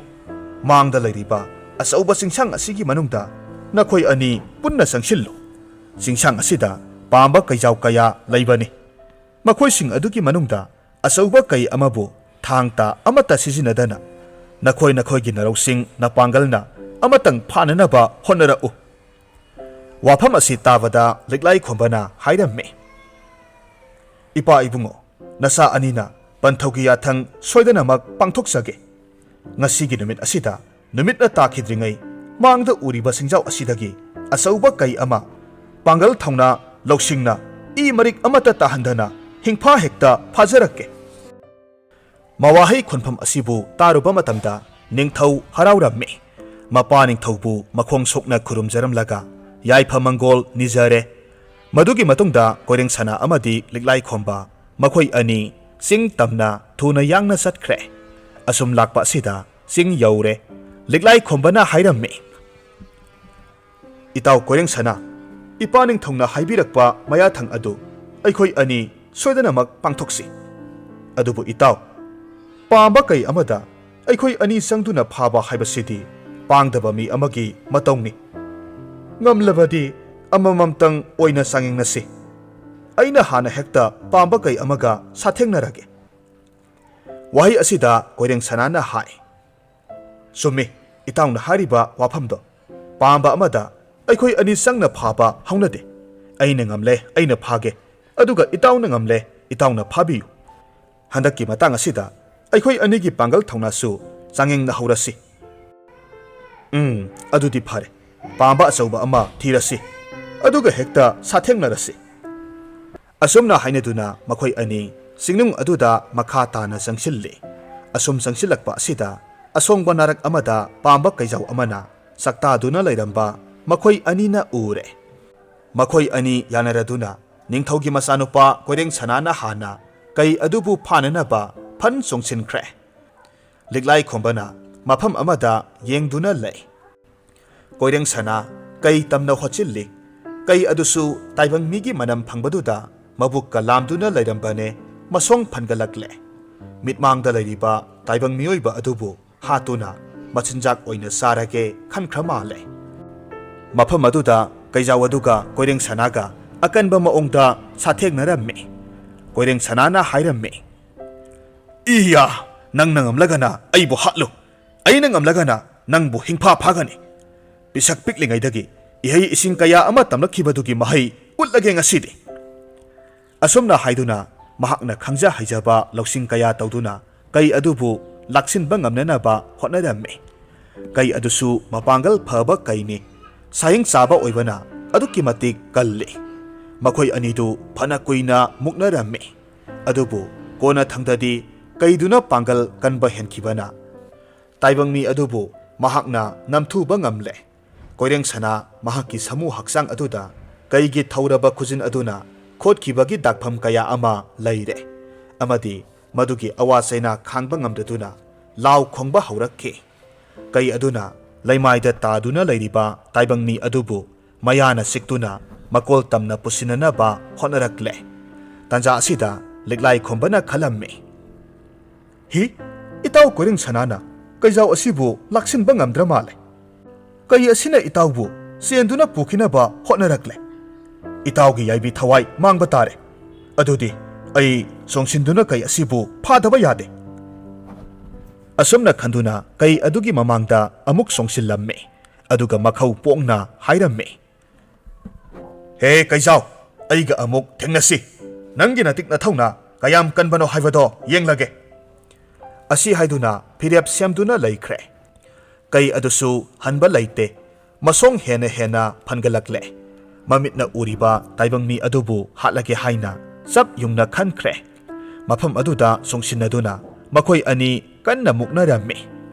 ꯃꯥꯡꯗ ꯂꯩꯔꯤꯕ ꯑꯆꯧꯕ ꯆꯤꯡꯁꯥꯡ ꯑꯁꯤꯒꯤ ꯃꯅꯨꯡꯗ ꯅꯈꯣꯏ ꯑꯅꯤ ꯄꯨꯟꯅ ꯆꯪꯁꯤꯜꯂꯨ꯫ ꯆꯤꯡꯁꯥꯡ ꯑꯁꯤꯗ ꯄꯥꯝꯕ ꯀꯩꯖꯥꯎ ꯀꯌꯥ ꯂꯩꯕꯅꯤ꯫ ꯃꯈꯣꯏꯁꯤꯡ ꯑꯗꯨꯒꯤ ꯃꯅꯨꯡꯗ ꯑꯆꯧꯕ ꯀꯩ ꯑꯃꯕꯨ ꯊꯥꯡ ꯇꯥ ꯑꯃꯠꯇ ꯁꯤꯖꯤꯟꯅꯗꯅ ꯅꯈꯣꯏ ꯅꯈꯣꯏꯒꯤ ꯅꯔꯧꯁꯤꯡ ꯅꯄꯥꯡꯒꯜꯅ ꯑꯃꯇꯪ ꯐꯥꯅꯅꯕ ꯍꯣꯠꯅꯔꯛꯎ꯫" ꯋꯥꯐꯝ ꯑꯁꯤ ꯇꯥꯕꯗ ꯂꯤꯛꯂꯥꯏ ꯈꯣꯝꯕꯅ ꯍꯥꯏꯔꯝꯃꯤ, "ꯏꯄꯥ ꯏꯕꯨꯡꯉꯣ, ꯅꯆꯥ ꯑꯅꯤꯅ ꯄꯟꯊꯧꯒꯤ ꯌꯥꯊꯪ ꯁꯣꯏꯗꯅꯃꯛ ꯄꯥꯡꯊꯣꯛꯆꯒꯦ꯫ ꯉꯁꯤꯒꯤ ꯅꯨꯃꯤꯠ ꯑꯁꯤꯗ ꯅꯨꯃꯤꯠꯅ ꯇꯥꯈꯤꯗ꯭ꯔꯤꯉꯩ ꯃꯥꯡꯗ ꯎꯔꯤꯕ ꯆꯤꯡꯖꯥꯎ ꯑꯁꯤꯗꯒꯤ ꯑꯆꯧꯕ ꯀꯩ ꯑꯃ ꯄꯥꯡꯒꯜ ꯊꯧꯅꯥ ꯂꯧꯁꯤꯡꯅ ꯏ ꯃꯔꯤꯛ ꯑꯃꯠꯇ ꯇꯥꯍꯟꯗꯅ ꯍꯤꯡꯐꯥ ꯍꯦꯛꯇ ꯐꯥꯖꯔꯛꯀꯦ꯫" ꯃꯋꯥꯍꯩ ꯈꯣꯟꯐꯝ ꯑꯁꯤꯕꯨ ꯇꯥꯔꯨꯕ ꯃꯇꯝꯗ ꯅꯤꯡꯊꯧ ꯍꯔꯥꯎꯔꯝꯃꯤ꯫ ꯃꯄꯥ ꯅꯤꯡꯊꯧꯕꯨ ꯃꯈꯣꯡ ꯁꯣꯛꯅ ꯈꯨꯔꯨꯝꯖꯔꯝꯂꯒ ꯌꯥꯏꯐ ꯃꯪꯒꯣꯜ ꯅꯤꯖꯔꯦ꯫ ꯃꯗꯨꯒꯤ ꯃꯇꯨꯡꯗ ꯀꯣꯏꯔꯦꯡ ꯁꯅꯥ ꯑꯃꯗꯤ ꯂꯤꯛꯂꯥꯏ ꯈꯣꯝꯕ ꯃꯈꯣꯏ ꯑꯅꯤ ꯆꯤꯡ ꯇꯝꯅ ꯊꯨꯅ ꯌꯥꯡꯅ ꯆꯠꯈ꯭ꯔꯦ꯫ ꯑꯁꯨꯝ ꯂꯥꯛꯄ ꯑꯁꯤꯗ ꯆꯤꯡ ꯌꯧꯔꯦ꯫ ꯂꯤꯛꯂꯥꯏ ꯈꯣꯝꯕꯅ ꯍꯥꯏꯔꯝꯃꯤ, "ꯏꯇꯥꯎ ꯀꯣꯏꯔꯦꯡ ꯁꯅꯥ, ꯏꯄꯥ ꯅꯤꯡꯊꯧꯅ ꯍꯥꯏꯕꯤꯔꯛꯄ ꯃꯌꯥꯊꯪ ꯑꯗꯨ ꯑꯩꯈꯣꯏ ꯑꯅꯤ ꯁꯣꯏꯗꯅꯃꯛ ꯄꯥꯡꯊꯣꯛꯁꯤ꯫ ꯑꯗꯨꯕꯨ ꯏꯇꯥꯎ, ꯄꯥꯝꯕ ꯀꯩ ꯑꯃꯗ ꯑꯩꯈꯣꯏ ꯑꯅꯤ ꯆꯪꯗꯨꯅ ꯐꯥꯕ ꯍꯥꯏꯕꯁꯤꯗꯤ ꯄꯥꯡꯗꯕ ꯃꯤ ꯑꯃꯒꯤ ꯃꯇꯧꯅꯤ꯫ ꯉꯝꯂꯕꯗꯤ ꯑꯃꯃꯝꯇꯪ ꯑꯣꯏꯅ ꯆꯥꯡꯌꯦꯡꯅꯁꯤ꯫ ꯑꯩꯅ ꯍꯥꯟꯅ ꯍꯦꯛꯇ ꯄꯥꯝꯕ ꯀꯩ ꯑꯃꯒ ꯁꯥꯊꯦꯡꯅꯔꯒꯦ꯫" ꯋꯥꯍꯩ ꯑꯁꯤꯗ ꯀꯣꯏꯔꯦꯡ ꯁꯅꯥꯅ ꯍꯥꯏ, "ꯆꯨꯝꯃꯤ, ꯏꯇꯥꯎꯅ ꯍꯥꯏꯔꯤꯕ ꯋꯥꯐꯝꯗꯣ꯫ ꯄꯥꯝꯕ ꯑꯃꯗ ꯑꯩꯈꯣꯏ ꯑꯅꯤ ꯆꯪꯅ ꯐꯥꯕ ꯍꯧꯅꯗꯦ꯫ ꯑꯩꯅ ꯉꯝꯂꯦ, ꯑꯩꯅ ꯐꯥꯒꯦ, ꯑꯗꯨꯒ ꯏꯇꯥꯎꯅ ꯉꯝꯂꯦ, ꯏꯇꯥꯎꯅ ꯐꯥꯕꯤꯌꯨ꯫ ꯍꯟꯗꯛꯀꯤ ꯃꯇꯥꯡ ꯑꯁꯤꯗ ꯑꯩꯈꯣꯏ ꯑꯅꯤꯒꯤ ꯄꯥꯡꯒꯜ ꯊꯧꯅꯥꯁꯨ ꯆꯥꯡꯌꯦꯡꯅꯍꯧꯔꯁꯤ꯫ ꯎꯝ, ꯑꯗꯨꯗꯤ ꯐꯔꯦ꯫ ꯄꯥꯝꯕ ꯑꯆꯧꯕ ꯑꯃ ꯊꯤꯔꯁꯤ, ꯑꯗꯨꯒ ꯍꯦꯛꯇ ꯁꯥꯊꯦꯡꯅꯔꯁꯤ꯫" ꯑꯁꯨꯝꯅ ꯍꯥꯏꯅꯗꯨꯅ ꯃꯈꯣꯏ ꯑꯅꯤ ꯆꯤꯡꯅꯨꯡ ꯑꯗꯨꯗ ꯃꯈꯥ ꯇꯥꯅ ꯆꯪꯁꯤꯜꯂꯤ꯫ ꯑꯁꯨꯝ ꯆꯪꯁꯤꯜꯂꯛꯄ ꯑꯁꯤꯗ ꯑꯁꯣꯡꯕ ꯅꯥꯔꯛ ꯑꯃꯗ ꯄꯥꯝꯕ ꯀꯩꯖꯥꯎ ꯑꯃꯅ ꯆꯥꯛꯇꯥꯗꯨꯅ ꯂꯩꯔꯝꯕ ꯃꯈꯣꯏ ꯑꯅꯤꯅ ꯎꯔꯦ꯫ ꯃꯈꯣꯏ ꯑꯅꯤ ꯌꯥꯅꯔꯗꯨꯅ ꯅꯤꯡꯊꯧꯒꯤ ꯃꯆꯥꯅꯨꯄꯥ ꯀꯣꯏꯔꯦꯡ ꯁꯅꯥꯅ ꯍꯥꯟꯅ ꯀꯩ ꯑꯗꯨꯕꯨ ꯐꯥꯅꯅꯕ ꯐꯟ ꯆꯣꯡꯁꯤꯟꯈ꯭ꯔꯦ꯫ ꯂꯤꯛꯂꯥꯏ ꯈꯣꯝꯕꯅ ꯃꯐꯝ ꯑꯃꯗ ꯌꯦꯡꯗꯨꯅ ꯂꯩ꯫ ꯀꯣꯏꯔꯦꯡ ꯁꯅꯥ ꯀꯩ ꯇꯝꯅ ꯍꯣꯠꯆꯤꯜꯂꯤ꯫ ꯀꯩ ꯑꯗꯨꯁꯨ ꯇꯥꯏꯕꯪ ꯃꯤꯒꯤ ꯃꯅꯝ ꯐꯪꯕꯗꯨꯗ ꯃꯕꯨꯛꯀ ꯂꯥꯝꯗꯨꯅ ꯂꯩꯔꯝꯕꯅꯦ, ꯃꯁꯣꯡ ꯐꯟꯒꯠꯂꯛꯂꯦ꯫ ꯃꯤꯠꯃꯥꯡꯗ ꯂꯩꯔꯤꯕ ꯇꯥꯏꯕꯪ ꯃꯤꯑꯣꯏꯕ ꯑꯗꯨꯕꯨ ꯍꯥꯠꯇꯨꯅ ꯃꯆꯤꯟꯖꯥꯛ ꯑꯣꯏꯅ ꯆꯥꯔꯒꯦ ꯈꯟꯈ꯭ꯔ ꯃꯥꯜꯂꯦ꯫ ꯃꯐꯝ ꯑꯗꯨꯗ ꯀꯩꯖꯥꯎ ꯑꯗꯨꯒ ꯀꯣꯏꯔꯦꯡ ꯁꯅꯥꯒ ꯑꯀꯟꯕ ꯃꯑꯣꯡꯗ ꯁꯥꯊꯦꯡꯅꯔꯝꯃꯤ꯫ ꯀꯣꯏꯔꯦꯡ ꯁꯅꯥꯅ ꯍꯥꯏꯔꯝꯃꯤ, "ꯏꯌꯥ, ꯅꯪꯅ ꯉꯝꯂꯒꯅ ꯑꯩꯕꯨ ꯍꯥꯠꯂꯨ, ꯑꯩꯅ ꯉꯝꯂꯒꯅ ꯅꯪꯕꯨ ꯍꯤꯡꯐꯥ ꯐꯥꯒꯅꯤ꯫ ꯄꯤꯁꯛ ꯄꯤꯛꯂꯤꯉꯩꯗꯒꯤ ꯏꯍꯩ ꯏꯁꯤꯡ ꯀꯌꯥ ꯑꯃ ꯇꯝꯂꯛꯈꯤꯕꯗꯨꯒꯤ ꯃꯍꯩ ꯎꯠꯂꯒꯦ ꯉꯁꯤꯗꯤ꯫" ꯑꯁꯨꯝꯅ ꯍꯥꯏꯗꯨꯅ ꯃꯍꯥꯛꯅ ꯈꯪꯖ ꯍꯩꯖꯕ ꯂꯧꯁꯤꯡ ꯀꯌꯥ ꯇꯧꯗꯨꯅ ꯀꯩ ꯑꯗꯨꯕꯨ ꯂꯥꯛꯁꯤꯟꯕ ꯉꯝꯅꯅꯕ ꯍꯣꯠꯅꯔꯝꯃꯤ꯫ ꯀꯩ ꯑꯗꯨꯁꯨ ꯃꯄꯥꯡꯒꯜ ꯐꯕ ꯀꯩꯅꯤ꯫ ꯁꯥꯍꯤꯡ ꯆꯥꯕ ꯑꯣꯏꯕꯅ ꯑꯗꯨꯛꯀꯤ ꯃꯇꯤꯛ ꯀꯜꯂꯤ꯫ ꯃꯈꯣꯏ ꯑꯅꯤꯗꯨ ꯐꯅ ꯀꯨꯏꯅ ꯃꯨꯛꯅꯔꯝꯃꯤ꯫ ꯑꯗꯨꯕꯨ ꯀꯣꯟꯅꯊꯪꯗꯗꯤ ꯀꯩꯗꯨꯅ ꯄꯥꯡꯒꯜ ꯀꯟꯕ ꯍꯦꯟꯈꯤꯕꯅ ꯇꯥꯏꯕꯪ ꯃꯤ ꯑꯗꯨꯕꯨ ꯃꯍꯥꯛꯅ ꯅꯝꯊꯨꯕ ꯉꯝꯂꯦ꯫ ꯀꯣꯏꯔꯦꯡ ꯁꯅꯥ ꯃꯍꯥꯛꯀꯤ ꯁꯥꯃꯨ ꯍꯛꯆꯥꯡ ꯑꯗꯨꯗ ꯀꯩꯒꯤ ꯊꯧꯔꯕ ꯈꯨꯖꯤꯟ ꯑꯗꯨꯅ ꯈꯣꯠꯈꯤꯕꯒꯤ ꯗꯥꯛꯐꯝ ꯀꯌꯥ ꯑꯃ ꯂꯩꯔꯦ, ꯑꯃꯗꯤ ꯃꯗꯨꯒꯤ ꯑꯋꯥ ꯆꯩꯅꯥ ꯈꯥꯡꯕ ꯉꯝꯗꯗꯨꯅ ꯂꯥꯎ ꯈꯣꯡꯕ ꯍꯧꯔꯛꯈꯤ꯫ ꯀꯩ ꯑꯗꯨꯅ ꯂꯩꯃꯥꯏꯗ ꯇꯥꯗꯨꯅ ꯂꯩꯔꯤꯕ ꯇꯥꯏꯕꯪ ꯃꯤ ꯑꯗꯨꯕꯨ ꯃꯌꯥꯅ ꯁꯤꯛꯇꯨꯅ ꯃꯀꯣꯜ ꯇꯝꯅ ꯄꯨꯁꯤꯟꯅꯅꯕ ꯍꯣꯠꯅꯔꯛꯂꯦ꯫ ꯇꯥꯟꯖꯥ ꯑꯁꯤꯗ ꯂꯤꯛꯂꯥꯏ ꯈꯣꯝꯕꯅ ꯈꯜꯂꯝꯃꯤ, "ꯍꯤ, ꯏꯇꯥꯎ ꯀꯣꯏꯔꯦꯡ ꯁꯅꯥꯅ ꯀꯩꯖꯥꯎ ꯑꯁꯤꯕꯨ ꯂꯥꯛꯁꯤꯟꯕ ꯉꯝꯗ꯭ꯔ ꯃꯥꯜꯂꯦ꯫ ꯀꯩ ꯑꯁꯤꯅ ꯏꯇꯥꯎꯕꯨ ꯆꯦꯟꯗꯨꯅ ꯄꯨꯈꯤꯅꯕ ꯍꯣꯠꯅꯔꯛꯂꯦ꯫ ꯏꯇꯥꯎꯒꯤ ꯌꯥꯏꯕꯤ ꯊꯋꯥꯏ ꯃꯥꯡꯕ ꯇꯥꯔꯦ꯫ ꯑꯗꯨꯗꯤ ꯑꯩ ꯆꯣꯡꯁꯤꯟꯗꯨꯅ ꯀꯩ ꯑꯁꯤꯕꯨ ꯐꯥꯗꯕ ꯌꯥꯗꯦ꯫" ꯑꯁꯨꯝꯅ ꯈꯟꯗꯨꯅ ꯀꯩ ꯑꯗꯨꯒꯤ ꯃꯃꯥꯡꯗ ꯑꯃꯨꯛ ꯆꯣꯡꯁꯤꯜꯂꯝꯃꯤ꯫ ꯑꯗꯨꯒ ꯃꯈꯧ ꯄꯣꯡꯅ ꯍꯥꯏꯔꯝꯃꯤ, "ꯍꯦ ꯀꯩꯖꯥꯎ, ꯑꯩꯒ ꯑꯃꯨꯛ ꯊꯦꯡꯅꯁꯤ꯫ ꯅꯪꯒꯤ ꯅꯇꯤꯛ ꯅꯊꯧꯅ ꯀꯌꯥꯝ ꯀꯟꯕꯅꯣ ꯍꯥꯏꯕꯗꯣ ꯌꯦꯡꯂꯒꯦ꯫" ꯑꯁꯤ ꯍꯥꯏꯗꯨꯅ ꯐꯤꯔꯦꯞ ꯁꯦꯝꯗꯨꯅ ꯂꯩꯈ꯭ꯔꯦ꯫ ꯀꯩ ꯑꯗꯨꯁꯨ ꯍꯟꯕ ꯂꯩꯇꯦ꯫ ꯃꯁꯣꯡ ꯍꯦꯟꯅ ꯍꯦꯟꯅ ꯐꯟꯒꯠꯂꯛꯂꯦ꯫ ꯃꯃꯤꯠꯅ ꯎꯔꯤꯕ ꯇꯥꯏꯕꯪ ꯃꯤ ꯑꯗꯨꯕꯨ ꯍꯥꯠꯂꯒꯦ ꯍꯥꯏꯅ ꯆꯞ ꯌꯨꯡꯅ ꯈꯟꯈ꯭ꯔꯦ꯫ ꯃꯐꯝ ꯑꯗꯨꯗ ꯆꯣꯡꯁꯤꯟꯅꯗꯨꯅ ꯃꯈꯣꯏ ꯑꯅꯤ ꯀꯟꯅ ꯃꯨꯛꯅꯔꯝꯃꯤ꯫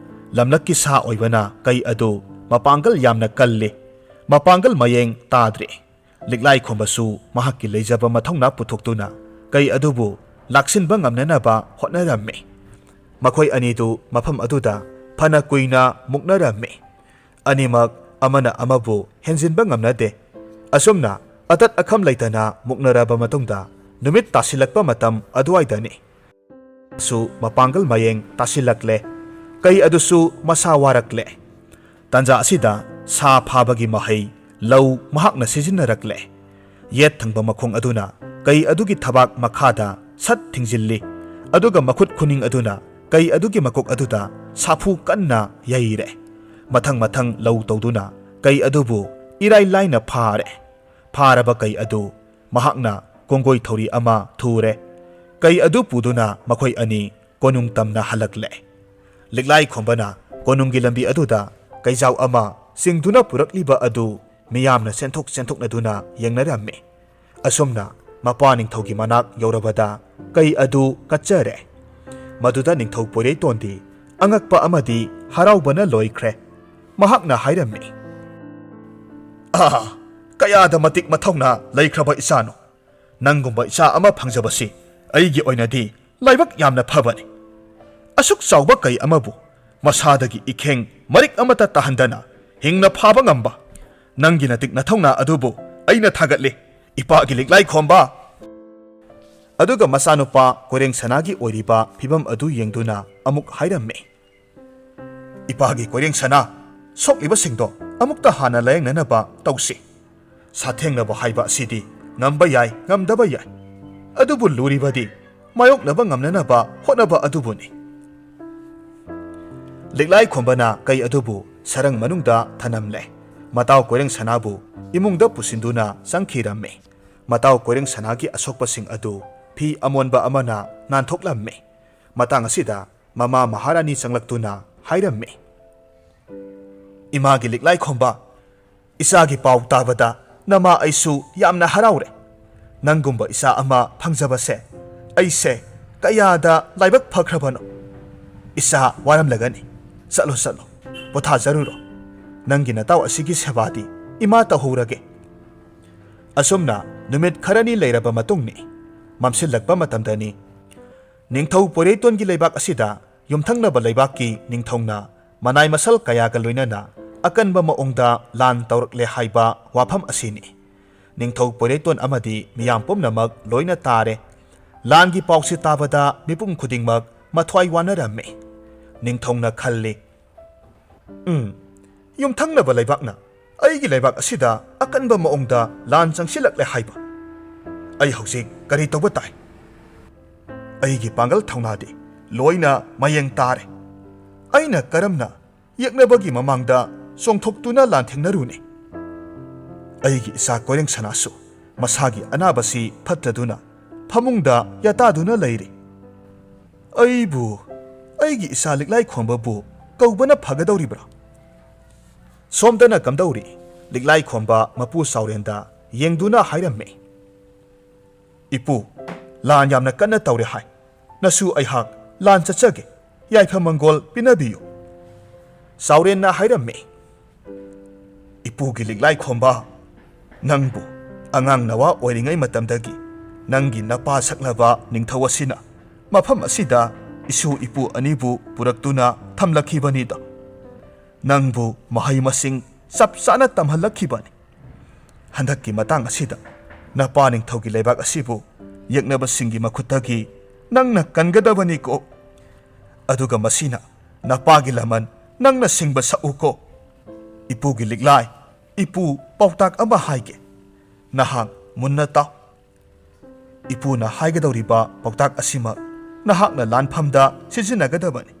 ꯂꯝꯂꯛꯀꯤ ꯁꯥ ꯑꯣꯏꯕꯅ ꯀꯩ ꯑꯗꯨ ꯃꯄꯥꯡꯒꯜ ꯌꯥꯝꯅ ꯀꯜꯂꯤ꯫ ꯃꯄꯥꯡꯒꯜ ꯃꯌꯦꯡ ꯇꯥꯗ꯭ꯔꯤ꯫ ꯂꯤꯛꯂꯥꯏ ꯈꯣꯝꯕꯁꯨ ꯃꯍꯥꯛꯀꯤ ꯂꯩꯖꯕ ꯃꯊꯧꯅꯥ ꯄꯨꯊꯣꯛꯇꯨꯅ ꯀꯩ ꯑꯗꯨꯕꯨ ꯂꯥꯛꯁꯤꯟꯕ ꯉꯝꯅꯅꯕ ꯍꯣꯠꯅꯔꯝꯃꯤ꯫ ꯃꯈꯣꯏ ꯑꯅꯤꯗꯨ ꯃꯐꯝ ꯑꯗꯨꯗ ꯐꯅ ꯀꯨꯏꯅ ꯃꯨꯛꯅꯔꯝꯃꯤ꯫ ꯑꯅꯤꯃꯛ ꯑꯃꯅ ꯑꯃꯕꯨ ꯍꯦꯟꯖꯤꯟꯕ ꯉꯝꯅꯗꯦ꯫ ꯑꯁꯨꯝꯅ ꯑꯇꯠ ꯑꯈꯝ ꯂꯩꯇꯅ ꯃꯨꯛꯅꯔꯕ ꯃꯇꯨꯡꯗ ꯅꯨꯃꯤꯠ ꯇꯥꯁꯤꯜꯂꯛꯄ ꯃꯇꯝ ꯑꯗꯨꯋꯥꯏꯗꯅꯤ꯫ ꯁꯨ ꯃꯄꯥꯡꯒꯜ ꯃꯌꯦꯡ ꯇꯥꯁꯤꯜꯂꯛꯂꯦ꯫ ꯀꯩ ꯑꯗꯨꯁꯨ ꯃꯁꯥ ꯋꯥꯔꯛꯂꯦ꯫ ꯇꯥꯟꯖꯥ ꯑꯁꯤꯗ ꯁꯥ ꯐꯥꯕꯒꯤ ꯃꯍꯩ ꯂꯧ ꯃꯍꯥꯛꯅ ꯁꯤꯖꯤꯟꯅꯔꯛꯂꯦ꯫ ꯌꯦꯠ ꯊꯪꯕ ꯃꯈꯣꯡ ꯑꯗꯨꯅ ꯀꯩ ꯑꯗꯨꯒꯤ ꯊꯕꯥꯛ ꯃꯈꯥꯗ ꯁꯠ ꯊꯤꯡꯖꯤꯜꯂꯤ, ꯑꯗꯨꯒ ꯃꯈꯨꯠ ꯈꯨꯅꯤꯡ ꯑꯗꯨꯅ ꯀꯩ ꯑꯗꯨꯒꯤ ꯃꯀꯣꯛ ꯑꯗꯨꯗ ꯁꯥꯐꯨ ꯀꯟꯅ ꯌꯩꯔꯦ꯫ ꯃꯊꯪ ꯃꯊꯪ ꯂꯧ ꯇꯧꯗꯨꯅ ꯀꯩ ꯑꯗꯨꯕꯨ ꯏꯔꯥꯏ ꯂꯥꯏꯅ ꯐꯥꯔꯦ꯫ ꯐꯥꯔꯕ ꯀꯩ ꯑꯗꯨ ꯃꯍꯥꯛꯅ ꯀꯣꯡꯒꯣꯏ ꯊꯧꯔꯤ ꯑꯃ ꯊꯨꯔꯦ꯫ ꯀꯩ ꯑꯗꯨ ꯄꯨꯗꯨꯅ ꯃꯈꯣꯏ ꯑꯅꯤ ꯀꯣꯅꯨꯡ ꯇꯝꯅ ꯍꯜꯂꯛꯂꯦ꯫ ꯂꯤꯛꯂꯥꯏ ꯈꯣꯝꯕꯅ ꯀꯣꯅꯨꯡꯒꯤ ꯂꯝꯕꯤ ꯑꯗꯨꯗ ꯀꯩꯖꯥꯎ ꯑꯃ ꯆꯤꯡꯗꯨꯅ ꯄꯨꯔꯛꯂꯤꯕ ꯑꯗꯨ ꯃꯤꯌꯥꯝꯅ ꯆꯦꯟꯊꯣꯛ ꯆꯦꯟꯊꯣꯛꯅꯗꯨꯅ ꯌꯦꯡꯅꯔꯝꯃꯤ꯫ ꯑꯁꯨꯝꯅ ꯃꯄꯥ ꯅꯤꯡꯊꯧꯒꯤ ꯃꯅꯥꯛ ꯌꯧꯔꯕꯗ ꯀꯩ ꯑꯗꯨ ꯀꯠꯆꯔꯦ꯫ ꯃꯗꯨꯗ ꯅꯤꯡꯊꯧ ꯄꯣꯏꯔꯩꯇꯣꯟꯗꯤ ꯑꯉꯛꯄ ꯑꯃꯗꯤ ꯍꯔꯥꯎꯕꯅ ꯂꯣꯏꯈ꯭ꯔꯦ꯫ ꯃꯍꯥꯛꯅ ꯍꯥꯏꯔꯝꯃꯤ, "ꯑꯥ, ꯀꯌꯥꯗ ꯃꯇꯤꯛ ꯃꯊꯧꯅꯥ ꯂꯩꯈ꯭ꯔꯕ ꯏꯆꯥꯅꯣ! ꯅꯪꯒꯨꯝꯕ ꯏꯆꯥ ꯑꯃ ꯐꯪꯖꯕꯁꯤ ꯑꯩꯒꯤ ꯑꯣꯏꯅꯗꯤ ꯂꯥꯏꯕꯛ ꯌꯥꯝꯅ ꯐꯕꯅꯤ꯫ ꯑꯁꯨꯛ ꯆꯥꯎꯕ ꯀꯩ ꯑꯃꯕꯨ ꯃꯁꯥꯗꯒꯤ ꯏꯈꯦꯡ ꯃꯔꯤꯛ ꯑꯃꯠꯇ ꯇꯥꯍꯟꯗꯅ ꯍꯤꯡꯅ ꯐꯥꯕ ꯉꯝꯕ ꯅꯪꯒꯤ ꯅꯇꯤꯛ ꯅꯊꯧꯅꯥ ꯑꯗꯨꯕꯨ ꯑꯩꯅ ꯊꯥꯒꯠꯂꯤ, ꯏꯄꯥꯒꯤ ꯂꯤꯛꯂꯥꯏ ꯈꯣꯝꯕ꯫ ꯑꯗꯨꯒ ꯃꯆꯥꯅꯨꯄꯥ ꯀꯣꯏꯔꯦꯡ ꯁꯅꯥꯒꯤ ꯑꯣꯏꯔꯤꯕ ꯐꯤꯕꯝ ꯑꯗꯨ ꯌꯦꯡꯗꯨꯅ ꯑꯃꯨꯛ ꯍꯥꯏꯔꯝꯃꯤ, "ꯏꯄꯥꯒꯤ ꯀꯣꯏꯔꯦꯡ ꯁꯅꯥ, ꯁꯣꯛꯂꯤꯕꯁꯤꯡꯗꯣ ꯑꯃꯨꯛꯇ ꯍꯥꯟꯅ ꯂꯥꯌꯦꯡꯅꯅꯕ ꯇꯧꯁꯤ꯫ ꯁꯥꯊꯦꯡꯅꯕ ꯍꯥꯏꯕ ꯑꯁꯤꯗꯤ ꯉꯝꯕ ꯌꯥꯏ, ꯉꯝꯗꯕ ꯌꯥꯏ, ꯑꯗꯨꯕꯨ ꯂꯨꯔꯤꯕꯗꯤ ꯃꯥꯌꯣꯛꯅꯕ ꯉꯝꯅꯅꯕ ꯍꯣꯠꯅꯕ ꯑꯗꯨꯕꯨꯅꯤ꯫" ꯂꯤꯛꯂꯥꯏ ꯈꯣꯝꯕꯅ ꯀꯩ ꯑꯗꯨꯕꯨ ꯁꯔꯪ ꯃꯅꯨꯡꯗ ꯊꯅꯝꯂꯦ꯫ ꯃꯇꯥꯎ ꯀꯣꯏꯔꯦꯡ ꯁꯅꯥꯕꯨ ꯏꯃꯨꯡꯗ ꯄꯨꯁꯤꯟꯗꯨꯅ ꯆꯪꯈꯤꯔꯝꯃꯤ꯫ ꯃꯇꯥꯎ ꯀꯣꯏꯔꯦꯡ ꯁꯅꯥꯒꯤ ꯑꯁꯣꯛꯄꯁꯤꯡ ꯑꯗꯨ ꯐꯤ ꯑꯃꯣꯟꯕ ꯑꯃꯅ ꯅꯥꯟꯊꯣꯛꯂꯝꯃꯤ꯫ ꯃꯇꯥꯡ ꯑꯁꯤꯗ ꯃꯃꯥ ꯃꯍꯥꯔꯥꯅꯤ ꯆꯪꯂꯛꯇꯨꯅ ꯍꯥꯏꯔꯝꯃꯤ, "ꯏꯃꯥꯒꯤ ꯂꯤꯛꯂꯥꯏ ꯈꯣꯝꯕ, ꯏꯆꯥꯒꯤ ꯄꯥꯎ ꯇꯥꯕꯗ ꯅꯃꯥ ꯑꯩꯁꯨ ꯌꯥꯝꯅ ꯍꯔꯥꯎꯔꯦ꯫ ꯅꯪꯒꯨꯝꯕ ꯏꯆꯥ ꯑꯃ ꯐꯪꯖꯕꯁꯦ ꯑꯩꯁꯦ ꯀꯌꯥꯗ ꯂꯥꯏꯕꯛ ꯐꯈ꯭ꯔꯕꯅꯣ꯫ ꯏꯆꯥ ꯋꯥꯔꯝꯂꯒꯅꯤ꯫ ꯆꯠꯂꯣ, ꯆꯠꯂꯣ, ꯄꯣꯊꯥꯖꯔꯨꯔꯣ꯫ ꯅꯪꯒꯤ ꯅꯇꯥꯎ ꯑꯁꯤꯒꯤ ꯁꯦꯕꯥꯗꯤ ꯏꯃꯥ ꯇꯧꯍꯧꯔꯒꯦ꯫" ꯑꯁꯨꯝꯅ ꯅꯨꯃꯤꯠ ꯈꯔꯅꯤ ꯂꯩꯔꯕ ꯃꯇꯨꯡꯅꯤ꯫ ꯃꯝꯁꯤꯜꯂꯛꯄ ꯃꯇꯝꯗꯅꯤ꯫ ꯅꯤꯡꯊꯧ ꯄꯣꯏꯔꯩꯇꯣꯟꯒꯤ ꯂꯩꯕꯥꯛ ꯑꯁꯤꯗ ꯌꯨꯝꯊꯪꯅꯕ ꯂꯩꯕꯥꯛꯀꯤ ꯅꯤꯡꯊꯧꯅ ꯃꯅꯥꯏ ꯃꯁꯜ ꯀꯌꯥꯒ ꯂꯣꯏꯅꯅ ꯑꯀꯟꯕ ꯃꯑꯣꯡꯗ ꯂꯥꯟ ꯇꯧꯔꯛꯂꯦ ꯍꯥꯏꯕ ꯋꯥꯐꯝ ꯑꯁꯤꯅꯤ꯫ ꯅꯤꯡꯊꯧ ꯄꯣꯏꯔꯩꯇꯣꯟ ꯑꯃꯗꯤ ꯃꯤꯌꯥꯝ ꯄꯨꯝꯅꯃꯛ ꯂꯣꯏꯅ ꯇꯥꯔꯦ꯫ ꯂꯥꯟꯒꯤ ꯄꯥꯎꯁꯤ ꯇꯥꯕꯗ ꯃꯤꯄꯨꯝ ꯈꯨꯗꯤꯡꯃꯛ ꯃꯊ꯭ꯋꯥꯏ ꯋꯥꯅꯔꯝꯃꯤ꯫ ꯅꯤꯡꯊꯧꯅ ꯈꯜꯂꯤ, "ꯎꯝ, ꯌꯨꯝꯊꯪꯅꯕ ꯂꯩꯕꯥꯛꯅ ꯑꯩꯒꯤ ꯂꯩꯕꯥꯛ ꯑꯁꯤꯗ ꯑꯀꯟꯕ ꯃꯑꯣꯡꯗ ꯂꯥꯟ ꯆꯪꯁꯤꯜꯂꯛꯂꯦ ꯍꯥꯏꯕ꯫ ꯑꯩ ꯍꯧꯖꯤꯛ ꯀꯔꯤ ꯇꯧꯕ ꯇꯥꯏ? ꯑꯩꯒꯤ ꯄꯥꯡꯒꯜ ꯊꯧꯅꯥꯗꯤ ꯂꯣꯏꯅ ꯃꯌꯦꯡ ꯇꯥꯔꯦ꯫ ꯑꯩꯅ ꯀꯔꯝꯅ ꯌꯦꯛꯅꯕꯒꯤ ꯃꯃꯥꯡꯗ ꯆꯣꯡꯊꯣꯛꯇꯨꯅ ꯂꯥꯟꯊꯦꯡꯅꯔꯨꯅꯤ? ꯑꯩꯒꯤ ꯏꯆꯥ ꯀꯣꯏꯔꯦꯡ ꯁꯅꯥꯁꯨ ꯃꯁꯥꯒꯤ ꯑꯅꯥꯕꯁꯤ ꯐꯠꯇꯗꯨꯅ ꯐꯃꯨꯡꯗ ꯌꯥꯇꯥꯗꯨꯅ ꯂꯩꯔꯤ꯫ ꯑꯩꯕꯨ, ꯑꯩꯒꯤ ꯏꯆꯥ ꯂꯤꯛꯂꯥꯏ ꯈꯣꯝꯕꯕꯨ ꯀꯧꯕꯅ ꯐꯒꯗꯧꯔꯤꯕ꯭ꯔꯥ?" ꯁꯣꯝꯗꯅ ꯀꯝꯗꯧꯔꯤ? ꯂꯤꯛꯂꯥꯏ ꯈꯣꯝꯕ ꯃꯄꯨ ꯆꯥꯎꯔꯦꯟꯗ ꯌꯦꯡꯗꯨꯅ ꯍꯥꯏꯔꯝꯃꯤ, "ꯏꯄꯨ, ꯂꯥꯟ ꯌꯥꯝꯅ ꯀꯟꯅ ꯇꯧꯔꯦ ꯍꯥꯏ꯫ ꯅꯁꯨ ꯑꯩꯍꯥꯛ ꯂꯥꯟ ꯆꯠꯆꯒꯦ꯫ ꯌꯥꯏꯐ ꯃꯪꯒꯣꯜ ꯄꯤꯅꯕꯤꯌꯨ꯫" ꯆꯥꯎꯔꯦꯟꯅ ꯍꯥꯏꯔꯝꯃꯤ, "ꯏꯄꯨꯒꯤ ꯂꯤꯛꯂꯥꯏ ꯈꯣꯝꯕ, ꯅꯪꯕꯨ ꯑꯉꯥꯡ ꯅꯋꯥ ꯑꯣꯏꯔꯤꯉꯩ ꯃꯇꯝꯗꯒꯤ ꯅꯪꯒꯤ ꯅꯄꯥ ꯁꯛꯂꯕ ꯅꯤꯡꯊꯧ ꯑꯁꯤꯅ ꯃꯐꯝ ꯑꯁꯤꯗ ꯏꯁꯨ ꯏꯄꯨ ꯑꯅꯤꯕꯨ ꯄꯨꯔꯛꯇꯨꯅ ꯊꯝꯂꯛꯈꯤꯕꯅꯤꯗꯣ꯫ ꯅꯪꯕꯨ ꯃꯍꯩ ꯃꯁꯤꯡ ꯆꯞ ꯆꯥꯅ ꯇꯝꯍꯜꯂꯛꯈꯤꯕꯅꯤ꯫ ꯍꯟꯗꯛꯀꯤ ꯃꯇꯥꯡ ꯑꯁꯤꯗ ꯅꯄꯥ ꯅꯤꯡꯊꯧꯒꯤ ꯂꯩꯕꯥꯛ ꯑꯁꯤꯕꯨ ꯌꯦꯛꯅꯕꯁꯤꯡꯒꯤ ꯃꯈꯨꯠꯇꯒꯤ ꯅꯪꯅ ꯀꯟꯒꯗꯕꯅꯤꯀꯣ꯫ ꯑꯗꯨꯒ ꯃꯁꯤꯅ ꯅꯄꯥꯒꯤ ꯂꯃꯟ ꯅꯪꯅ ꯁꯤꯡꯕ ꯁꯛꯎꯀꯣ꯫ ꯏꯄꯨꯒꯤ ꯂꯤꯛꯂꯥꯏ, ꯏꯄꯨ, ꯄꯥꯎꯇꯥꯛ ꯑꯃ ꯍꯥꯏꯒꯦ꯫ ꯅꯍꯥꯛ ꯃꯨꯟꯅ ꯇꯥꯎ꯫ ꯏꯄꯨꯅ ꯍꯥꯏꯒꯗꯧꯔꯤꯕ ꯄꯥꯎꯇꯥꯛ ꯑꯁꯤꯃꯛ ꯅꯍꯥꯛꯅ ꯂꯥꯟꯐꯝꯗ ꯁꯤꯖꯤꯟꯅꯒꯗꯕꯅꯤ꯫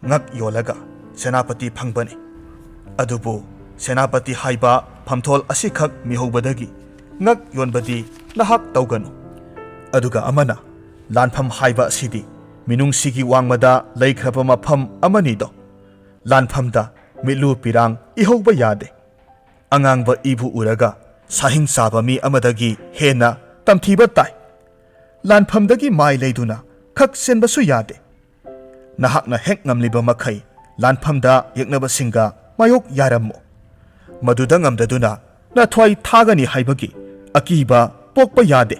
ꯉꯛ ꯌꯣꯜꯂꯒ ꯁꯦꯅꯥꯄꯇꯤ ꯐꯪꯕꯅꯤ꯫ ꯑꯗꯨꯕꯨ ꯁꯦꯅꯥꯄꯇꯤ ꯍꯥꯏꯕ ꯐꯝꯊꯣꯜ ꯑꯁꯤꯈꯛ ꯃꯤꯍꯧꯕꯗꯒꯤ ꯉꯛ ꯌꯣꯟꯕꯗꯤ ꯅꯍꯥꯛ ꯇꯧꯒꯅꯨ꯫ ꯑꯗꯨꯒ ꯑꯃꯅ, ꯂꯥꯟꯐꯝ ꯍꯥꯏꯕ ꯑꯁꯤꯗꯤ ꯃꯤꯅꯨꯡꯁꯤꯒꯤ ꯋꯥꯡꯃꯗ ꯂꯩꯈ꯭ꯔꯕ ꯃꯐꯝ ꯑꯃꯅꯤꯗꯣ꯫ ꯂꯥꯟꯐꯝꯗ ꯃꯤꯠꯂꯨ ꯄꯤꯔꯥꯡ ꯏꯍꯧꯕ ꯌꯥꯗꯦ꯫ ꯑꯉꯥꯡꯕ ꯏꯕꯨ ꯎꯔꯒ ꯁꯥꯍꯤꯡ ꯆꯥꯕ ꯃꯤ ꯑꯃꯗꯒꯤ ꯍꯦꯟꯅ ꯇꯝꯊꯤꯕ ꯇꯥꯏ꯫ ꯂꯥꯟꯐꯝꯗꯒꯤ ꯃꯥꯏ ꯂꯩꯗꯨꯅ ꯈꯛ ꯆꯦꯟꯕꯁꯨ ꯌꯥꯗꯦ꯫ ꯅꯍꯥꯛꯅ ꯍꯦꯛ ꯉꯝꯂꯤꯕ ꯃꯈꯩ ꯂꯥꯟꯐꯝꯗ ꯌꯦꯛꯅꯕꯁꯤꯡꯒ ꯃꯥꯌꯣꯛ ꯌꯥꯔꯝꯃꯨ꯫ ꯃꯗꯨꯗ ꯉꯝꯗꯗꯨꯅ ꯅꯊ꯭ꯋꯥꯏ ꯊꯥꯒꯅꯤ ꯍꯥꯏꯕꯒꯤ ꯑꯀꯤꯕ ꯄꯣꯛꯄ ꯌꯥꯗꯦ꯫